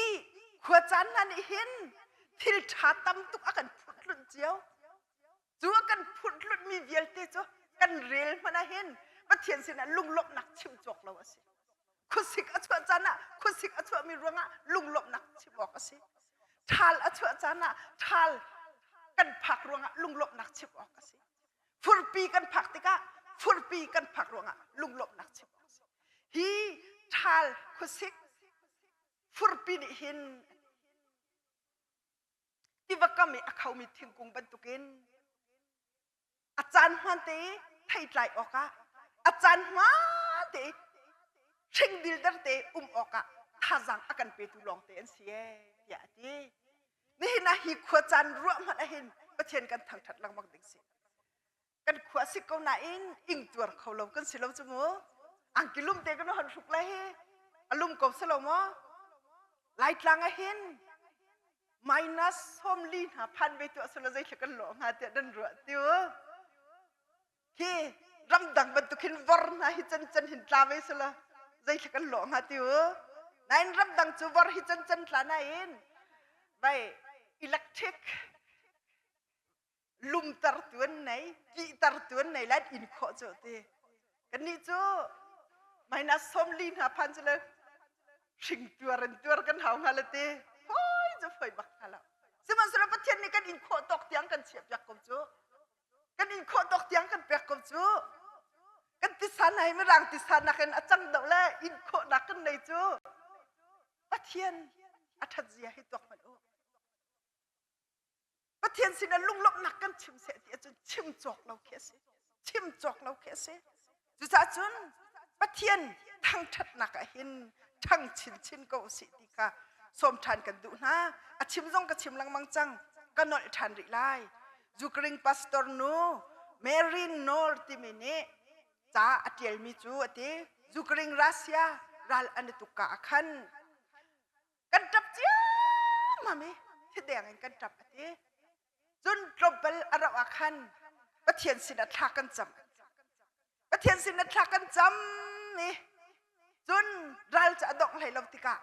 i khua caan hna nih hin thil ṭha tam tuk a kan phurh cio Cu a kan phurhlutmi vialte cu kan rel hmanh ah hin Pathian sinah lunglawmhnak chim cawk lo a si. Khuasik a chuah caan ah khuasik a chuahmi ruangah lunglawmhnak chim awk a si. Ṭhal a chuah caan ah ṭhal kan phak ruangah lunglawmhnak chim awk a si. Furpi kan phak tikah furpi kan phak ruangah lunglawmhnak chim awk a si. Hi ṭhal khuasik furpi nih hin tiva kam i a khomi thingkung bantukin a caan hmaan te i theitlai awkah a caan hmaan te i hring dildar te um awkah thazaang a kan petu lawng te an si ee tiah a ti. Nihin ah hi khua caan ruah hmanh ah hin Pathian. Pathian kan thangṭhat lengmang ding si. Kan khua sik ko nain ingtuar kho lo kan si lo cu mu. Angki lum te kan hon hruk lai hi. A lum ko si lo maw? Laitlang ah hin minus 40 hna phan ve tu asula zei kan lawh hnga tiah dan ruah tiu. Hi ramdang bantuk hin vor hna hi can can hin tla ve sila zei kan lawh hnga tiu. Nain ramdang cu vor hi can can tla nain vai electric lumter tu an nei kihter tu an nei lai in khawh cu ti kannih cu minus 40 hna phan cu le hring tuar in tuar kan hau hnga le ti foi cu foi bak hnga lo sihmanhsehlaw Pathian nih kan in khawh tawk tiang kan chiah piak ko cu kan in khawh tawk tiang kan pek ko cu kan tisa hna hi mirang tisa nakin a cang deuh le in khawhnak kan nei cu Pathian a ṭhat zia hi tuak hmanh u Pathian sinah lunglawmhnak kan chim seh ti ahcun chim cawk lo khi a si. Chim cawk lo khi a si. Cucaah cun Pathian thangṭhatnak ah hin ṭhang chinchin ko usih ti kha sawm ṭhan kan duh hna. A chim zong ka chim lengmang cang. Ka nolh ṭhan rih lai. Zukaring pastor nu Mary Noor timi nih ca a ṭialmi cu a ti. Zukaring Russia ral an i tuk ka ah khan kan ṭap ciammam i thideng in kan ṭap a ti cun tlawmpal a rauh ah khan Pathian sinah thla kan cam Pathian sinah thla kan cam i cun ral cu a dongh hlei lo tikah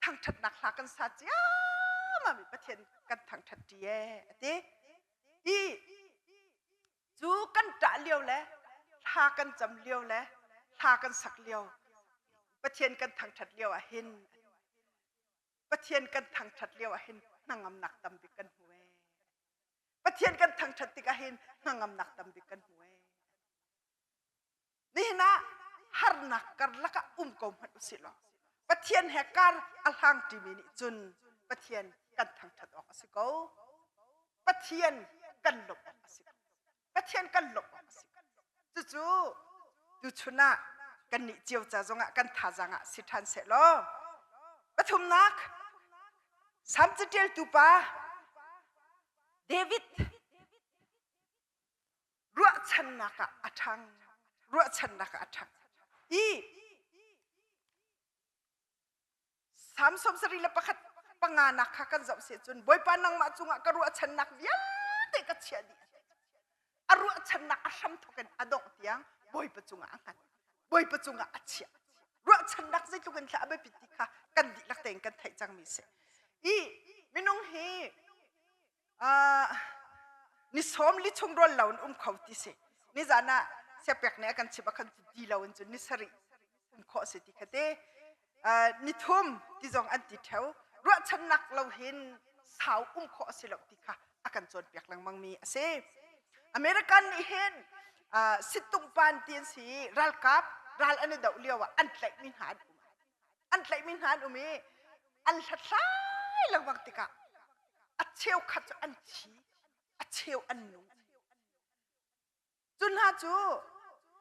thangṭhatnak hla kan sa ciammam i Pathian kan thangṭhat ṭi ee a ti i Cu kan ṭah lio le thla kan cam lio le thla kan sak lio Pathian kan thangṭhat lio ah hin Pathian kan thangṭhat lio ah hin hnangamnak tambik kan hmu ee. Pathian kan thangṭhat tikah hin hnangamnak tambik kan hmu ee. Nihin ah harnak karlak ah um ko hmanh usih law Pathian he kar a hlang ṭimi nih cun Pathian kan thangṭhat awk a si ko. Pathian kan lawmh awk a si ko. Pathian kan lawmh awk a si ko. Cucu tuchun ah kannih cio ca zongah kan thazaang ah si ṭhan seh law pathumnak Salm caṭialtu pa David ruahchannak ah a ṭhang ruahchannak ah a ṭhang i Salm 71 panganak kha kan zoh si cun Bawipa nangmah cungah ka ruahchannak vialte ka chiah dih a ruahchannak a hram thawk in a dongh tiang Bawipa cungah a hngat Bawipa cungah a chiah ruahchannak zeitluk in thla a biapit ti kha kan dihlak tein kan theih cangmi si i minung hi ni sawm li chung rawl lo in um kho ti si nizan ah siapek nih a kan chimh ah khan ti lo in cun ni sarih um khawh si ti kha te ni thum ti zong an ti theo ruahchannak lo hin sau um khawh a si lo ti kha a kan cawnpiak lengmang mi a si American nih hin sittungpan ti an si ralkap ral an i doh lio ah an tlaihmi hna an um an tlaihmi hna an um i an hlathlai lengmang tikah a cheukhat cu an thi a cheu an nung cu hna cu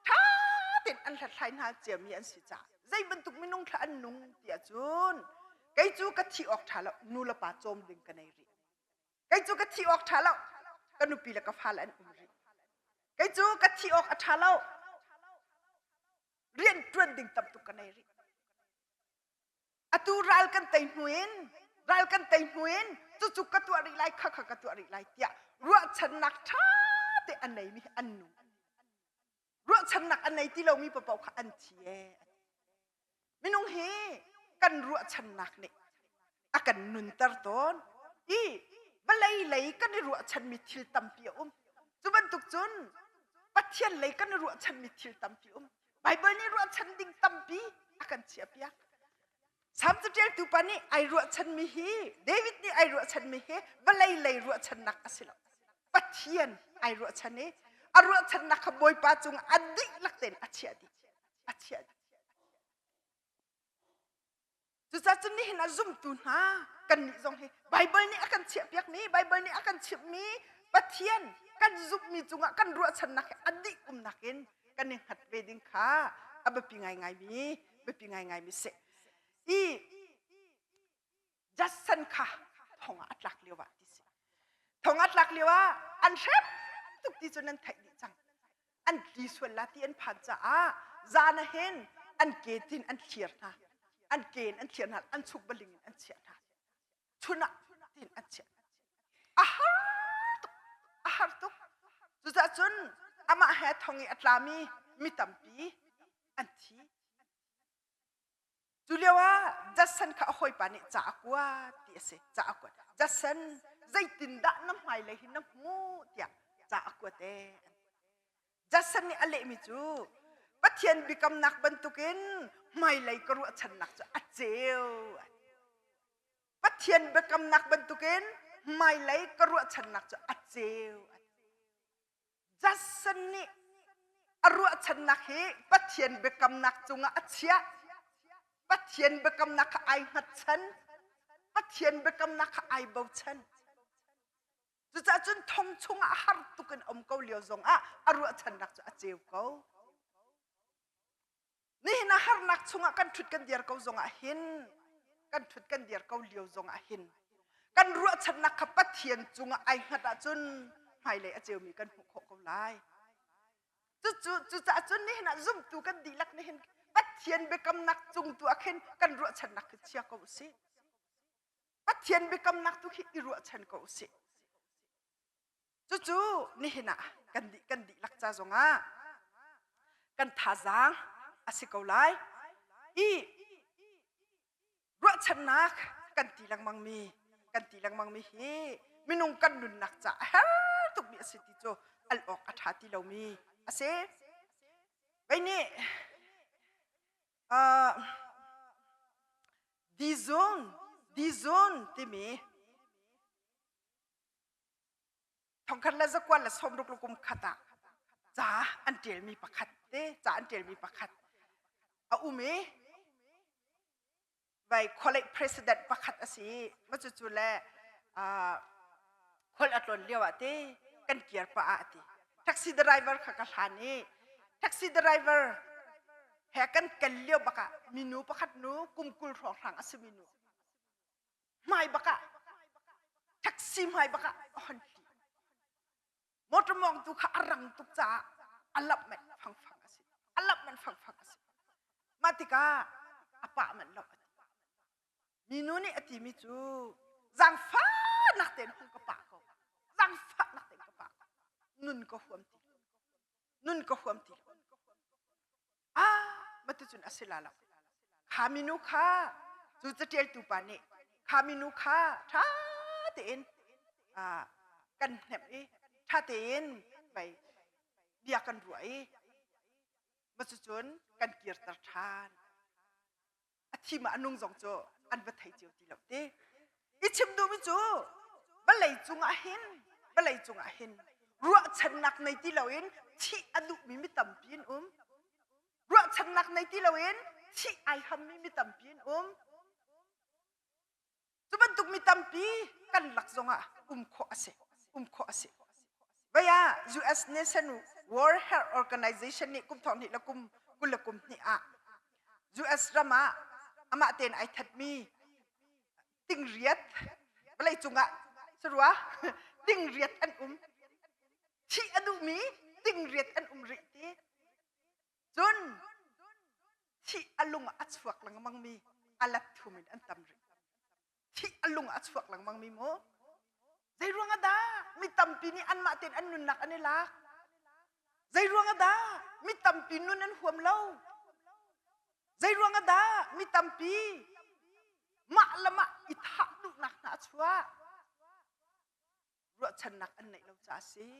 ṭha tein an hlathlai hna ciami an si caah zei bantuk minung thla an nung ti ahcun kei cu ka thi awk ṭha lo nu le pa cawm ding ka nei rih kei cu ka thi awk ṭha lo ka nupi le ka fale an um rih kei cu ka thi awk a ṭha lo rian ṭuan ding tam tuk ka nei rih Atu ral kan tei hnu in ral kan tei hnu in cucu ka tuah rih lai kha kha ka tuah rih lai tiah ruahchannak ṭha te a neimi hi an nung. Ruahchannak a nei ti lomi paoh kha an thi ee. Minung hi kan ruahchannak nih a kan nunter tawn i vawlei lei kan i ruahchanmi thil tampi a um. Cu bantuk cun Pathian lei kan i ruahchanmi thil tampi um. Baibal nih ruahchan ding tampi a kan chiahpiak. Salm caṭialtu pa nih ai ruahchanmi hi David nih ai ruahchanmi hi vawlei lei ruahchannak a si lo. Pathian ai ruahchan i a ruahchannak kha Bawipa cung a dihlak tein a chiah dih. A chiah dih. Cucaah cun nihin ah zumtu hna kannih zong hi Baibal nih a kan chiahpiakmi, Baibal nih a kan chimhmi Pathian kan zumhmi cungah kan ruahchannak hi a dih umnak in kan i hngat ve ding kha a biapi ngaingaimi biapi ngaingaimi si. I Judson kha thong ah a tlak lio ah ti si. Thong a tlak lio ah an hrem tuk ti cu nan theih dih cang. An tli sual la ti an phan caah zan ah hin an ke tin an thlir hna. An ke in an thlir hna, an chuk baling in an chiah hna. Chun ah tin an chiah. A har tuk, a har tuk. Cucaah cun amah he thong i a tlami mi tampi an thi. Cu lio ah Judson kha a hawipa nih ca a kuat ti a si. Ca a kuat. Judson, zeitindah na hmailei hi na hmuh tiah ca a kuat ee. Judson nih a lehmi cu Pathian biakamnak bantukin hmailei ka ruahchannak cu a ceu. Pathian biakamnak bantukin hmailei ka ruahchannak cu a ceu. Judson nih a ruahchannak hi Pathian biakamnak cungah a chiah. Pathian biakamnak kha ai hngatchan. Pathian biakamnak kha ai bochan. Cucaah cun thong chungah har tuk in um ko lio zongah a ruahchannak cu a ceu ko. Nihin ah harnak chungah kan ṭhut kan dir ko zongah hin kan ṭhut kan dir ko lio zongah hin kan ruahchannak kha Pathian cungah ai hngat ahcun hmailei a ceumi kan hmuh khawh ko lai. Cucu cucaah cun nihin ah zumtu kan dihlak nihin Pathian biakamnak cung tu ah khin kan ruahchannak khi chia ko usih. Pathian biakamnak tu khi i ruahchan ko usih. Cucu nihin ah kan dih kan dihlak ca zongah kan thazaang a si ko lai. I ruahchannak kan ti lengmang mi kan ti lengmang mi hi minung kan nunnak ca a her tukmi a si ti cu al awk a ṭha ti lomi a si. Kei nih uh, dizun dizun timi thongkhat le zakual le sawmruk le kum khat ah ca an ṭialmi pakhat te ca an ṭialmi pakhat a um i vai khualei president pakhat a si i cucu le khual a tlawn lio ah te kan kir pah ah a ti taxi driver kha ka hlan i taxi driver he kan kal lio bak ah minu pakhat nu kum 20 hrawnghrang a si minu hmai bak ah taxi hmai bak ah a hon tli motor mawngtu kha a rang tuk caah a lap men fangfang a si a lap men fangfang a si mah tikah a pah manh lo minu nih a timi cu zaangfahnak tein hung ka pah ko zaangfahnak tein ka pah ko nun ka huam ti nun ka huam ti lo Ah, matucun a si la lo. Kha minu kha cu catialtu pa nih kha minu kha ṭha tein kan hnemh i ṭha tein mei bia kan ruah i matucun kan kirter ṭhan. A thi ma a nung zong cu an va thei cio ti lo ti. I chim duhmi cu vawlei cungah hin vawlei cungah hin ruahchannak nei ti loin thih a duhmi mi tampi an um. Ruahchannak nei ti loin thih ai hammi mi tampi an um. Cu bantuk mi tampi kan lak zongah um khawh a si. Um khawh a si. Vei ah US Nation World Health Organization nih kum thong hnih le kum 20 le kum hnih ah US ram ah amah tein ai thatmi tingriat vawlei cungah sarua tingriat an um thih a duhmi tingriat an um rih ti cun thih a lung a chuak lengmang mi a let thum in an tam rih thih a lung a chuak lengmang mi mu zei ruang ah dah mi tampi nih anmah tein an nunnak an i lak zei ruang ah dah mi tampi nun an huam lo zei ruang ah dah mi tampi mah le mah i thah duhnak hna a chuah ruahchannak an neih lo caah a si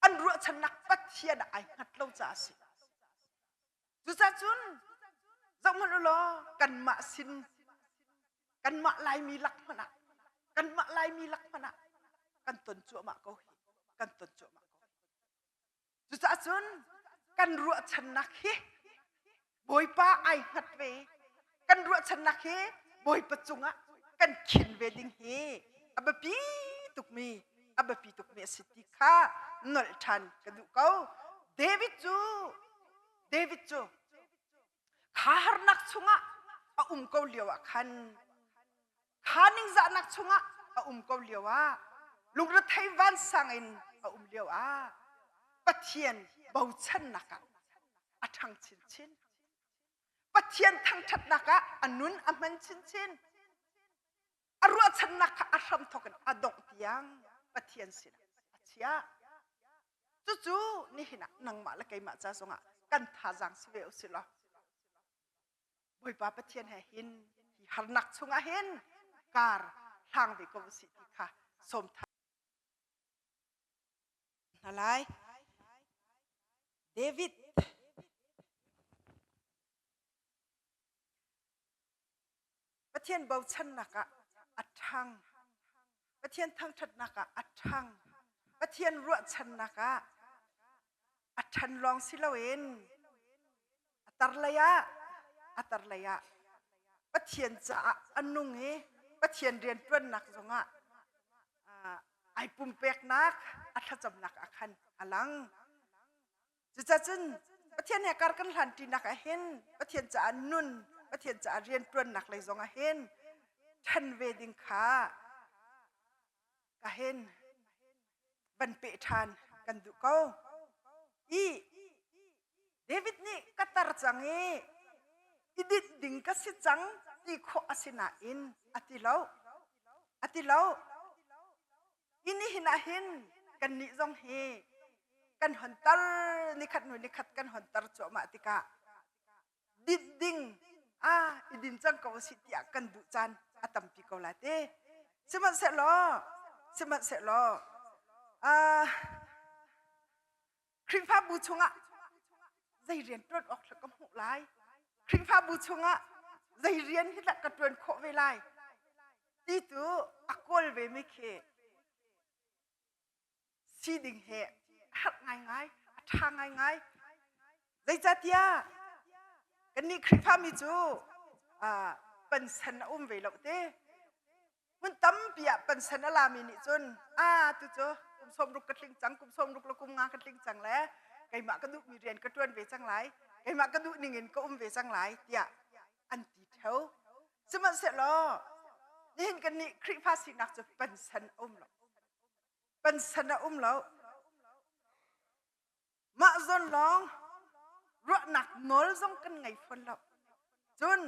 an ruahchannak Pathian ah ai hngat lo caah a si. Cucaah cun zohhmanh u law kanmah sin kanmah Laimi lak hmanh ah kanmah Laimi lak hmanh ah kan ton cuahmah ko hi kan ton cuahmah ko. Cucaah cun kan ruahchannak hi Bawipa ai hngat ve kan ruahchannak hi Bawipa cungah kan khin ve ding hi a biapi tukmi a biapi tukmi a si ti kha nolh ṭhan ka duh ko. David cu David cu kha harnak chungah a um ko lio ah khan kha ningzahnak chungah a um ko lio ah lungrethei vansang in a um lio ah Pathian bochannak ah a ṭhang chinchin. Pathian thangṭhatnak ah a nun a hman chinchin. A ruahchannak kha a hramthawk in a dongh tiang Pathian sinah a chiah. Cucu nihin ah nangmah le keimah ca zongah kan thazaang si ve usih law Bawipa Pathian he hin hi harnak chungah hin kar hlang ve ko usih ti kha sawm hna lai. David Pathian bochannak ah a ṭhang. Pathian thangṭhatnak ah a ṭhang. Pathian ruahchannak ah a ṭhan lawng si loin a tarlei ah a tarlei ah Pathian caah a nung i Pathian rianṭuannak zongah ai pumpeknak a thlacamnak ah khan a lang. Cucacun Pathian he kar kan hlan ṭinak ah hin Pathian caah nun, Pathian caah rianṭuannak lei zong ah hin ṭhan ve ding kha ka hin van peh ṭhan kan duh ko. I David nih ka tar cang i i dinh ding ka si cang ti khawh a si nain a ti lo. A ti lo. Hi nihin ah hin kannih zong hi kan hontar nikhat hnu nikhat kan hontar cuahmah tikah dinh ding ah i din cang ko si tiah kan duh caan a tampi ko lai te. Sihmanhsehlaw sihmanhsehlaw ah Khrihfabu chungah zei rian ṭuan awk ka hmuh lai? Khrihfabu chungah zei rian hi dah ka ṭuan khawh ve lai? Ti cu a kawl ve mi khi si ding he a herh ngaingai, a ṭha ngaingai. Zeicahtiah kannih Khrihfami cu pansan a um ve lo te. Hmun tampi ah pansan a lami nih cun a tu cu kum 60 ka tling cang, kum 60 le kum nga ka tling cang le keimah ka duhmi rian ka ṭuan ve cang lai, keimah ka duh ning in ka um ve cang lai tiah an ti theo. Sihmanhsehlaw nihin kannih Khrihfa sinak cu pansan a um lo. Pansan a um lo. Mah zawn lawng ruahnak nawl zong kan ngei fawn lo. Cun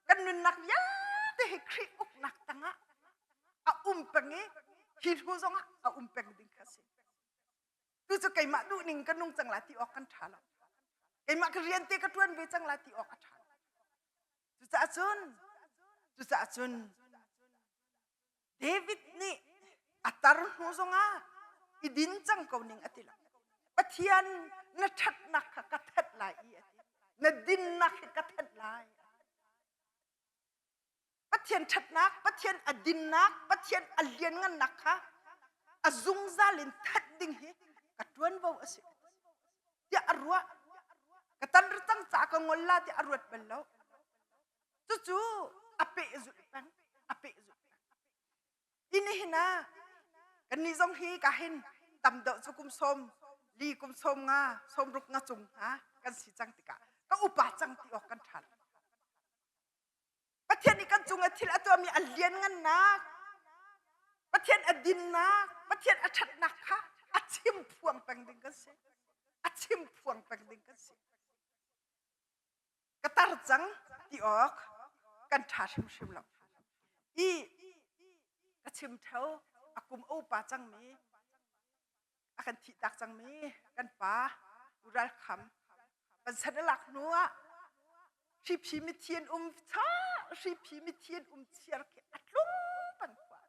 kan nunnak vialte hi Khrih uknak tangah a um peng i hi hnu zongah a um peng ding kha a si. Tu cu keimah duhning ka nung cang lai ti awk kan ṭha lo. Keimah ka rian te ka ṭuan ve cang lai ti awk a ṭha lo. Cucaah cun, cucaah cun David nih a tar hnu zongah i din cang ko ning a ti lo. Pathian na ṭhatnak kha ka thanh lai i a ti. Na dinnak hi ka thanh lai. Pathian ṭhatnak, Pathian a dinnak, Pathian a lianngannak kha a zungzal in thanh ding hi ka ṭuanvo a si. Tiah a ruah. Ka tan cang caah ka ngol la tiah a ruat bal lo. Cucu a pehzulh peng, a pehzulh peng. Hi nihin ah kannih zong hi ka hin tam deuh cu kum sawm li kum sawm nga sawm ruk nga cung hna kan si cang tikah ka upa cang ti awk kan ṭha lo. Pathian nih kan cung ah thil a tuahmi a lianngannak, Pathian a dinnak, Pathian a ṭhatnak kha a chim phuang peng ding kan si. A chim phuang peng ding kan si. Ka tar cang ti awk kan ṭha hrimhrim lo. I ka chim ṭheo a kum a upa cangmi a kan thihtak cangmi kan pa Pu Ral Kham kan san a lak hnu ah hriphi mithi an um cha hriphi mithi an um chiar khi a tlung peng khua.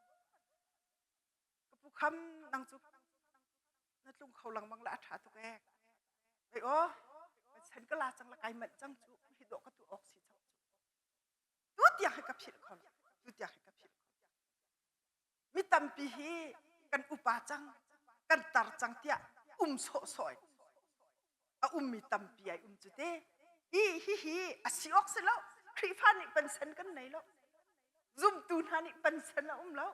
Ka pu Kham nang cu na tlung kho lengmang la a ṭha tuk ee. Ei aw, kan san ka la cang la kai manh cang cu hi dawh ka tu awk si cang cu. Tu tiang hi ka philh kho lo. Tu tiang hi ka philh kho. Mi tampi hi kan upa cang, kan tar cang tiah um sawhsawh in a ummi tampi ai um cu te. Hi hi hi a si awk si lo. Khrihfa nih pensen kan nei lo. Zumtu hna nih pensen a um lo.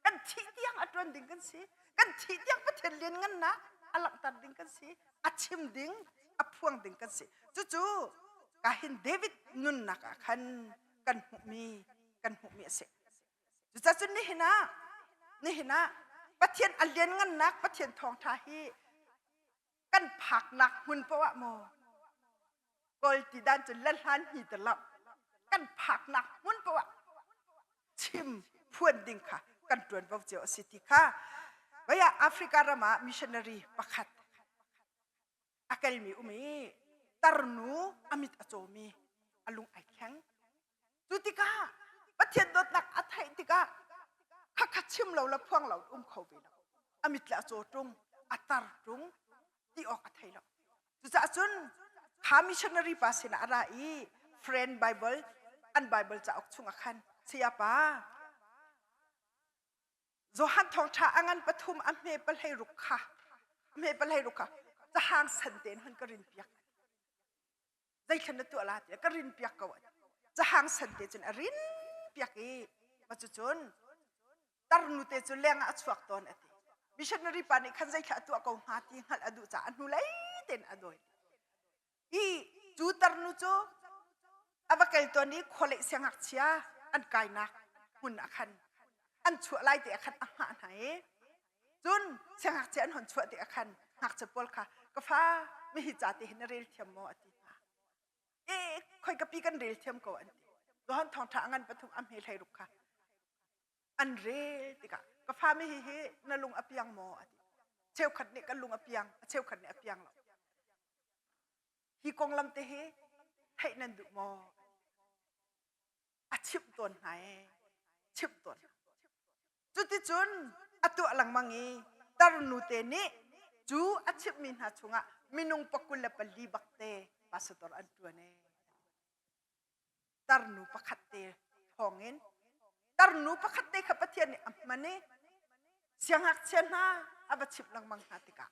Kan thih tiang a ṭuan ding kan si. Kan thih tiang Pathian lianngannak a langhter ding kan si. A chim ding, a phuang ding kan si. Cucu ka hin David nunnak ah khan kan hmuhmi kan hmuhmi a si. Cucacun nihin ah. Nihin ah Pathian a lianngannak Pathian thawngṭha hi kan phaknak hmun poah ah maw Kawl ti dan cun la hlan hi te lo kan phaknak hmun poah ah chim phuan ding kha kan ṭuanvo cio a si ti kha Vaya Africa ram ah missionary pakhat a kalmi um i tarnu a mit a cawmi a lung ai thleng. Cu tikah Pathian dawtnak a theih tikah khakha chim lo le phuang lo um kho ve lo. A mit le a caw ṭung, a tar ṭung, ti awk a thei lo. Cucaah cun kha missionary pa sinah a ra i friend Bible an Bible cauk chungah khan sayapa Johan thawngṭha a ngan pathum a hme pahlei ruk kha a hme pahlei ruk kha cahang san tein hon ka rin piak. Zeithlan na tuah la tiah ka rin piak ko. Cahang san te cun a rin piak i cucun tarnu te cu leng ah a chuak tawn a ti. Missionary pa nih khan zeithla a tuah ko hnga ti hngalh a duh caah a hnulei tein a dawi. I cu tarnu cu a va kal tawn i khualeh siangngakchia an kainak hmun ah khan an chuah lai te ah khan a hngah hna i cun siangngakchia an hon chuah tikah khan ngakchia pawl kha ka fa mihi ca te hi na rel thiam maw a ti hna. E khoi ka pi kan rel thiam ko an ti. Johan thawngṭha a ngan pathum a hme hlei ruk kha an rel tikah ka fa mi hi hi na lung a piang maw a ti. Cheukhat nih kan lung a piang, a cheukhat nih a piang lo. Hi konglam te hi theih nan duh maw? A chimh tawn hna ee. Chimh tawn. Cuticun a tuah lengmang i tarnu te nih cu a chimhmi hna chungah minung pakul le pali bakte pastor an ṭuan ee. Tarnu pakhat te thawngin tarnu pakhat te kha Pathian nih a hman i siangngakchia hna a va chimh lengmang hna tikah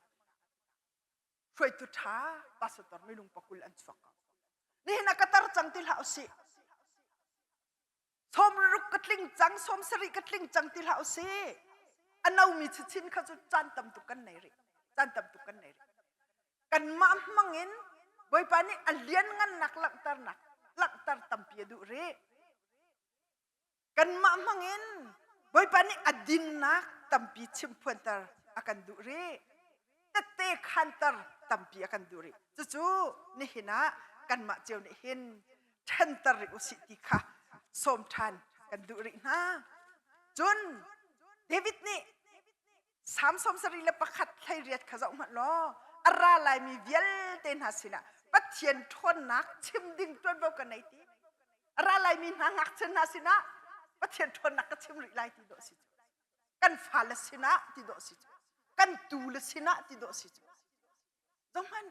hruaitu ṭha pastor minung pakul an chuak ko. Nihin ah ka tar cang ti hlah usih. Sawmruk ka tling cang, 70 ka tling cang ti hlah usih. A nomi chichin kha cu caan tam tuk kan nei rih. Caan tam tuk kan nei rih. Kanmah hmang in Bawipa nih a lianngannak langhternak langhter tampi a duh rih. Kanmah hmangin Bawipa nih a dinnak tampi chimphuanter a kan duh rih. Tette khanter tampi a kan duh rih. Cucu nihin ah kanmah cio nih hin ṭhenter rih usih ti kha sawm ṭhan kan duh rih hna. Cun David nih Salm 71 hleiriat kha zoh hmanh law a ra laimi vialte hna sinah Pathian ṭhawnnak chim ding ṭuanvo ka nei ti. A ra laimi hna ngakchia hna sinah Pathian ṭhawnnak ka chim rih lai ti dawh si cu. Kan fale sinah ti dawh si cu. Kan tule sinah ti dawh si cu. Zohhmanh.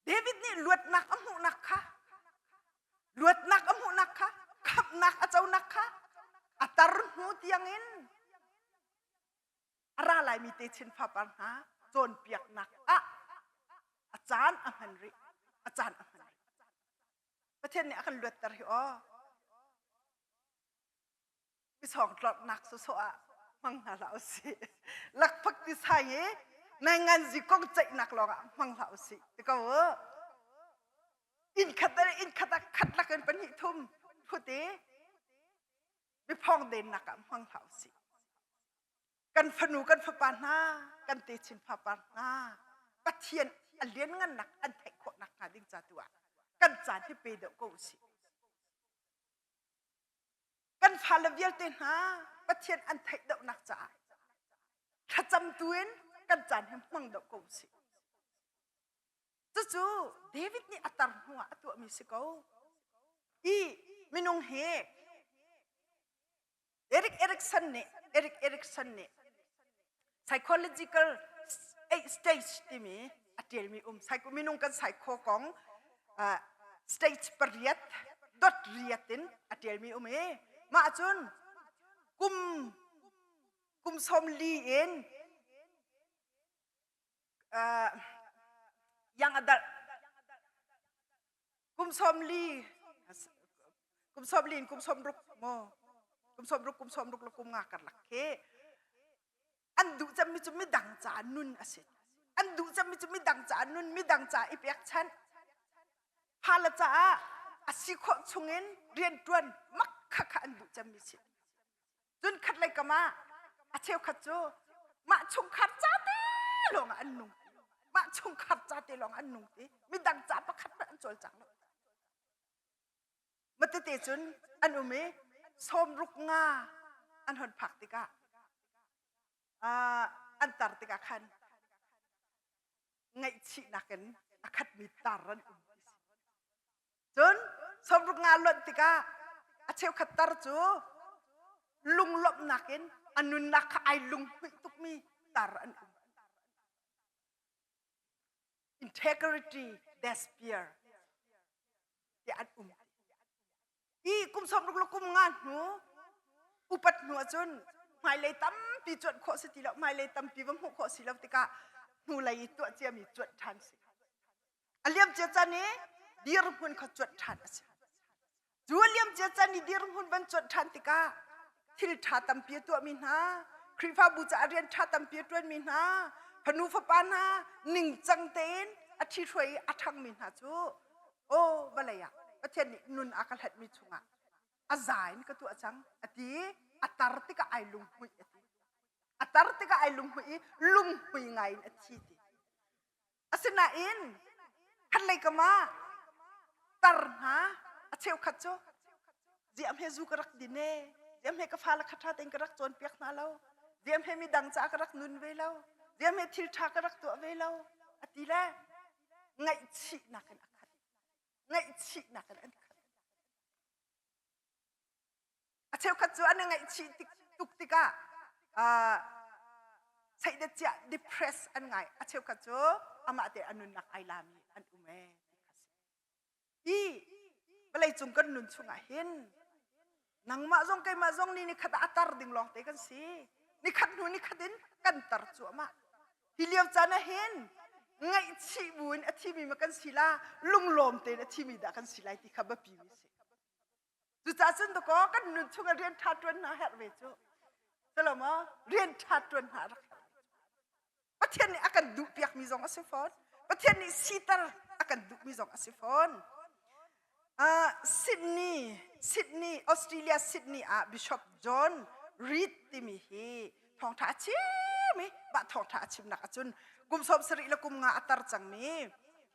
David nih luatnak a hmuhnak kha luatnak a hmuhnak kha khamhnak a conak kha a tar hnu tiangin a ra laimi techin fapar hna cawnpiaknak ah a caan a hman rih a caan a hman rih Pathian nih a kan luatter hi aw Misawng tlorhnak sawsawh ah hmang hna hlah usih. Lakphak ti sai i nainganzi kong ceihnak lawngah hmang hlah usih ti ko u. Inn khat le inn khat ah khat lak in pahnih thum phut i biphawng dennak ah hmang hlah usih. Kan fanu kan fapa hna, kan techin fapar hna, Pathian a lianngannak an theih khawh nakhnga ding ca tu ah kan caan hi pe deuh ko usih. Kan fale vialte hna Pathian an theih deuhnak caah thlacam tu in kan caan hi hmang deuh ko usih. Cucu David nih a tar hnuah a tuahmi si ko. I minung hi Erik Erikson nih Erik Erikson nih psychological stage timi a ṭialmi um psycho minung kan psycho kong stage pariat dot riat in a ṭialmi um i mah cun kum kum sawm li in young adult kum sawm li kum sawm li in kum sawm ruk maw kum sawm ruk kum sawm ruk le kum nga karlak khi an duh cemmi cu midang ca nun a si an duh cemmi cu midang ca nun midang ca i pekchanh fale caah a si khawh chungin rianṭuan mak kha kha an duh cemmi si. Cun khatlei kam ah a cheukhat cu mah chungkhar ca te lawng ah an nung. Mah chungkhar ca te lawng an nung ti. Midang ca pakhat hmanh an cawlcang lo. Matete cun an um i sawmruk nga an hon phak tikah an tar tikah khan ngaihchihnak in a khatmi tar an um. Cun sawmruk nga lonh tikah a cheukhat tar cu lunglawmhnak in a nunnak kha ai lunghmuih tukmi tar an um. Integrity despair ti an um. Hi kum 60 le kum nga hnu upat hnu ahcun hmailei tampi cuanh khawh si ti lo hmailei tampi va hmuh khawh si lo tikah hnulei i tuah ciami cuanh ṭhan si. A liamcia caan i dirhmun kha cuanh ṭhan a si. Cu a liamcia caan i dirhmun van cuanh ṭhan tikah thil ṭha tampi a tuahmi hna, Khrihfabu caah rian ṭha tampi a ṭuanmi hna, fanu fapa hna ningcang tein a ṭhihruai i a ṭhangmi hna cu aw vawlei ah Pathian nih nun a ka hlatmi chungah a za in ka tuah cang a ti i a tar tikah ai lunghmuih a ti. A tar tikah ai lunghmuih i lunghmui ngai in a thi ti. Asinain khatlei kam ah tar hna a cheukhat cu ziam he zu ka rak din e ziam he ka fale kha ṭha tein ka rak cawnpiak hna lo ziam he midang caah ka rak nun ve lo ziam he thil ṭha ka rak tuah ve lo a ti le ngaihchihnak in a khat ngaihchihnak in an khat A cheukhat cu an i ngaihchih tik tuk tikah uh, seidat ciah depress an ngai. A cheukhat cu amah te a nunnak ai lami an um ee ti kha si. Hi vawleicung kan nun chungah hin nangmah zong keimah zong ni nikhat ah a tar ding lawng te kan si. Nikhat hnu nikhat in kan tar cuahmah. Hi lio caan ah hin ngaihchih bu in a thimi ma kan si la lunglawm tein a thimi dah kan si lai ti kha biapi mi si. Cucaah cun dakaw kan nun chung ah rian ṭha ṭuan hna herh ve cu. Silo maw? Rian ṭha ṭuan hna rak herh. Pathian nih a kan duhpiakmi zong a si fawn. Pathian nih siter a kan duhmi zong a si fawn. Uh, Sydney, Sydney, Australia Sydney ah Bishop John Reed timi hi thawngṭha a chim i mah thawngṭha a chimnak ahcun kum 70 le kum nga a tar cangmi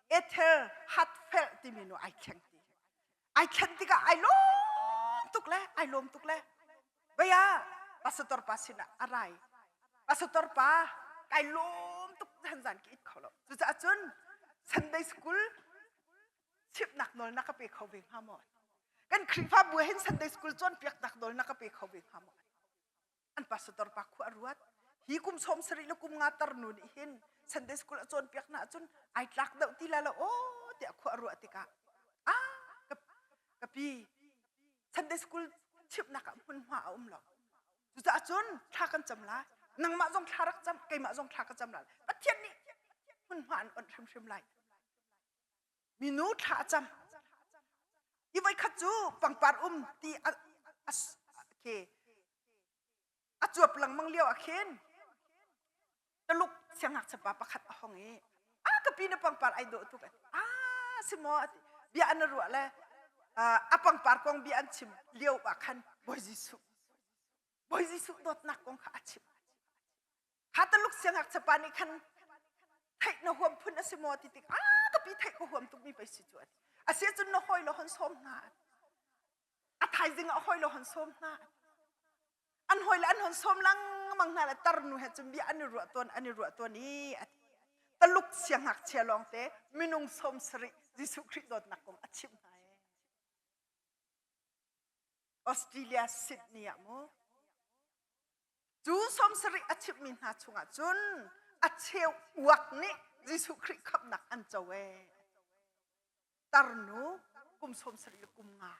Ethel Hartfeld timi nu ai thleng ti. Ai thlen tikah ai lawm tuk le ai lawm tuk le vei ah pastor pa sinah a rai pastor pa kai lawm tuk zan zan ki it kho lo cucaah cun Sunday school chimhnak nawl na ka pe kho ve hnga maw kan Khrihfabu hin Sunday school cawnpiaknak nawl na ka pe kho ve hnga maw An pastor pa khua a ruat. Hi kum 70 le kum nga tar nu nih hin Sunday school a cawnpiak hna ahcun ai tlak deuh ti la lo aw tiah khua a ruah tikah ah ka, ka pi Sunday school chimhnak ah hmunhma a um lo. Cucaah cun thla kan cam lai. Nangmah zong thla rak cam, keimah zong thla ka cam lai. Pathian nih hmunhma an onh hrimhrim lai. Minu thla a cam. I voikhat cu pangpar um ti a, a, a, a cuap lengmang lio ah khin Taluk siangngakchia pa pakhat a hong i a ka pi na pangpar ai dawh tuk ati a si maw ati bia an ruah le a pangpar kong bia an chim lio ah khan Bawi Jesuh Bawi Jesuh dawtnak kong kha a chim kha Taluk siangngakchia pa nih khan theih na huam phun a si maw ti tik a ka pi theih ka huam tuk mi pei si cu ati asi cun na hawi lo hon sawm hna a thaizing ah hawi lo hon sawm hna an hawi le an hon sawm lengmang hna le tarnu he cun bia an i ruah tawn an i ruah tawn i taluk siangngakchia lawngte minung sawm sarih Jesuh Khrih dawtnak kong a chimh hna ee Australia Sydney ah mu cu sawm sarih a chimhmi hna chungah cun a cheu uak nih Jesuh Khrih khamhnak an co ee tarnu kum 70 le kum nga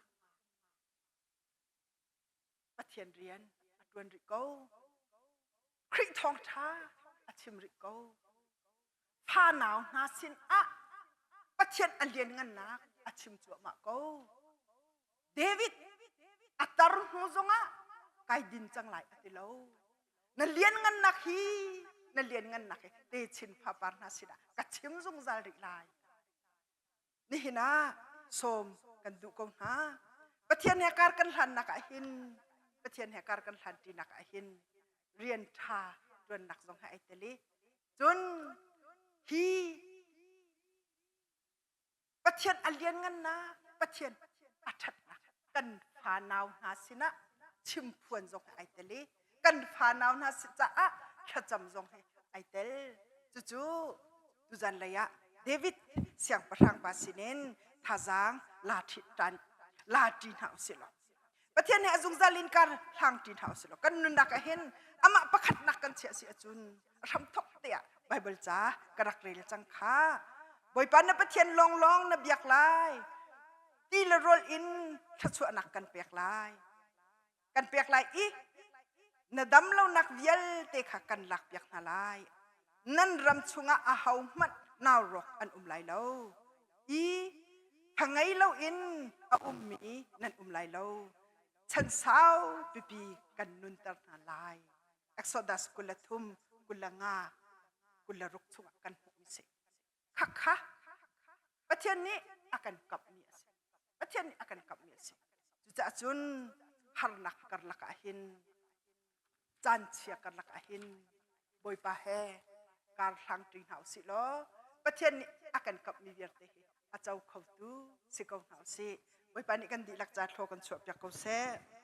Pathian rian a ṭuan rih ko Khrih thawngṭha a chim rih ko fanau hna sin ah Pathian a lianngannak a chim cuahmah ko David a tar hnu zongah kai din cang lai a ti lo na lianngannak hi na lianngannak hi techin fapar hna sinah ka chim zungzal rih lai Nihin ah sawm kan duh ko hna. Pathian he kar kan hlannak ah hin Pathian he kar kan hlan ṭinak ah hin rian ṭha ṭuannak zong he ai tel i cun hi Pathian a lianngannak, Pathian a ṭhatnak kan fanau hna sinah chimphuan zong he ai tel i kan fanau hna si caah thlacam zong he ai tel. Cucu tuzan lei ah David siangpahrang pa sinin thazaang la ṭhi la ṭi hna usih law Pathian he a zungzal in kar hlang ṭi hna usih law kan nunnak ah hin amah pakhatnak kan chiah si ahcun a hramthok te ah Bible ca ka rak rel cang kha Bawipa na Pathian lawnglawng na biak lai ti le rawl in thluachuahnak kan pek lai kan pek lai i na dam lonak vialte kha kan lak piak hna lai nan ram chungah aho hmanh nau rawk an um lai lo i pha ngei loin a ummi nan um lai lo chan sau pipi kan nunter hna lai Exodus 23 25 26 chungah kan hmuhmi si khakha Pathian nih a kan kamhmi a si Pathian nih a kan kamhmi a si cucaah cun harnak karlak ah hin caan chia karlak ah hin Bawipa he kar hlang ṭi hna usih law Pathian nih a kan kamhmi vialte hi a co khotu si ko hna usih Bawipa nih kan dihlak ca thlaw kan chuahpiak ko seh.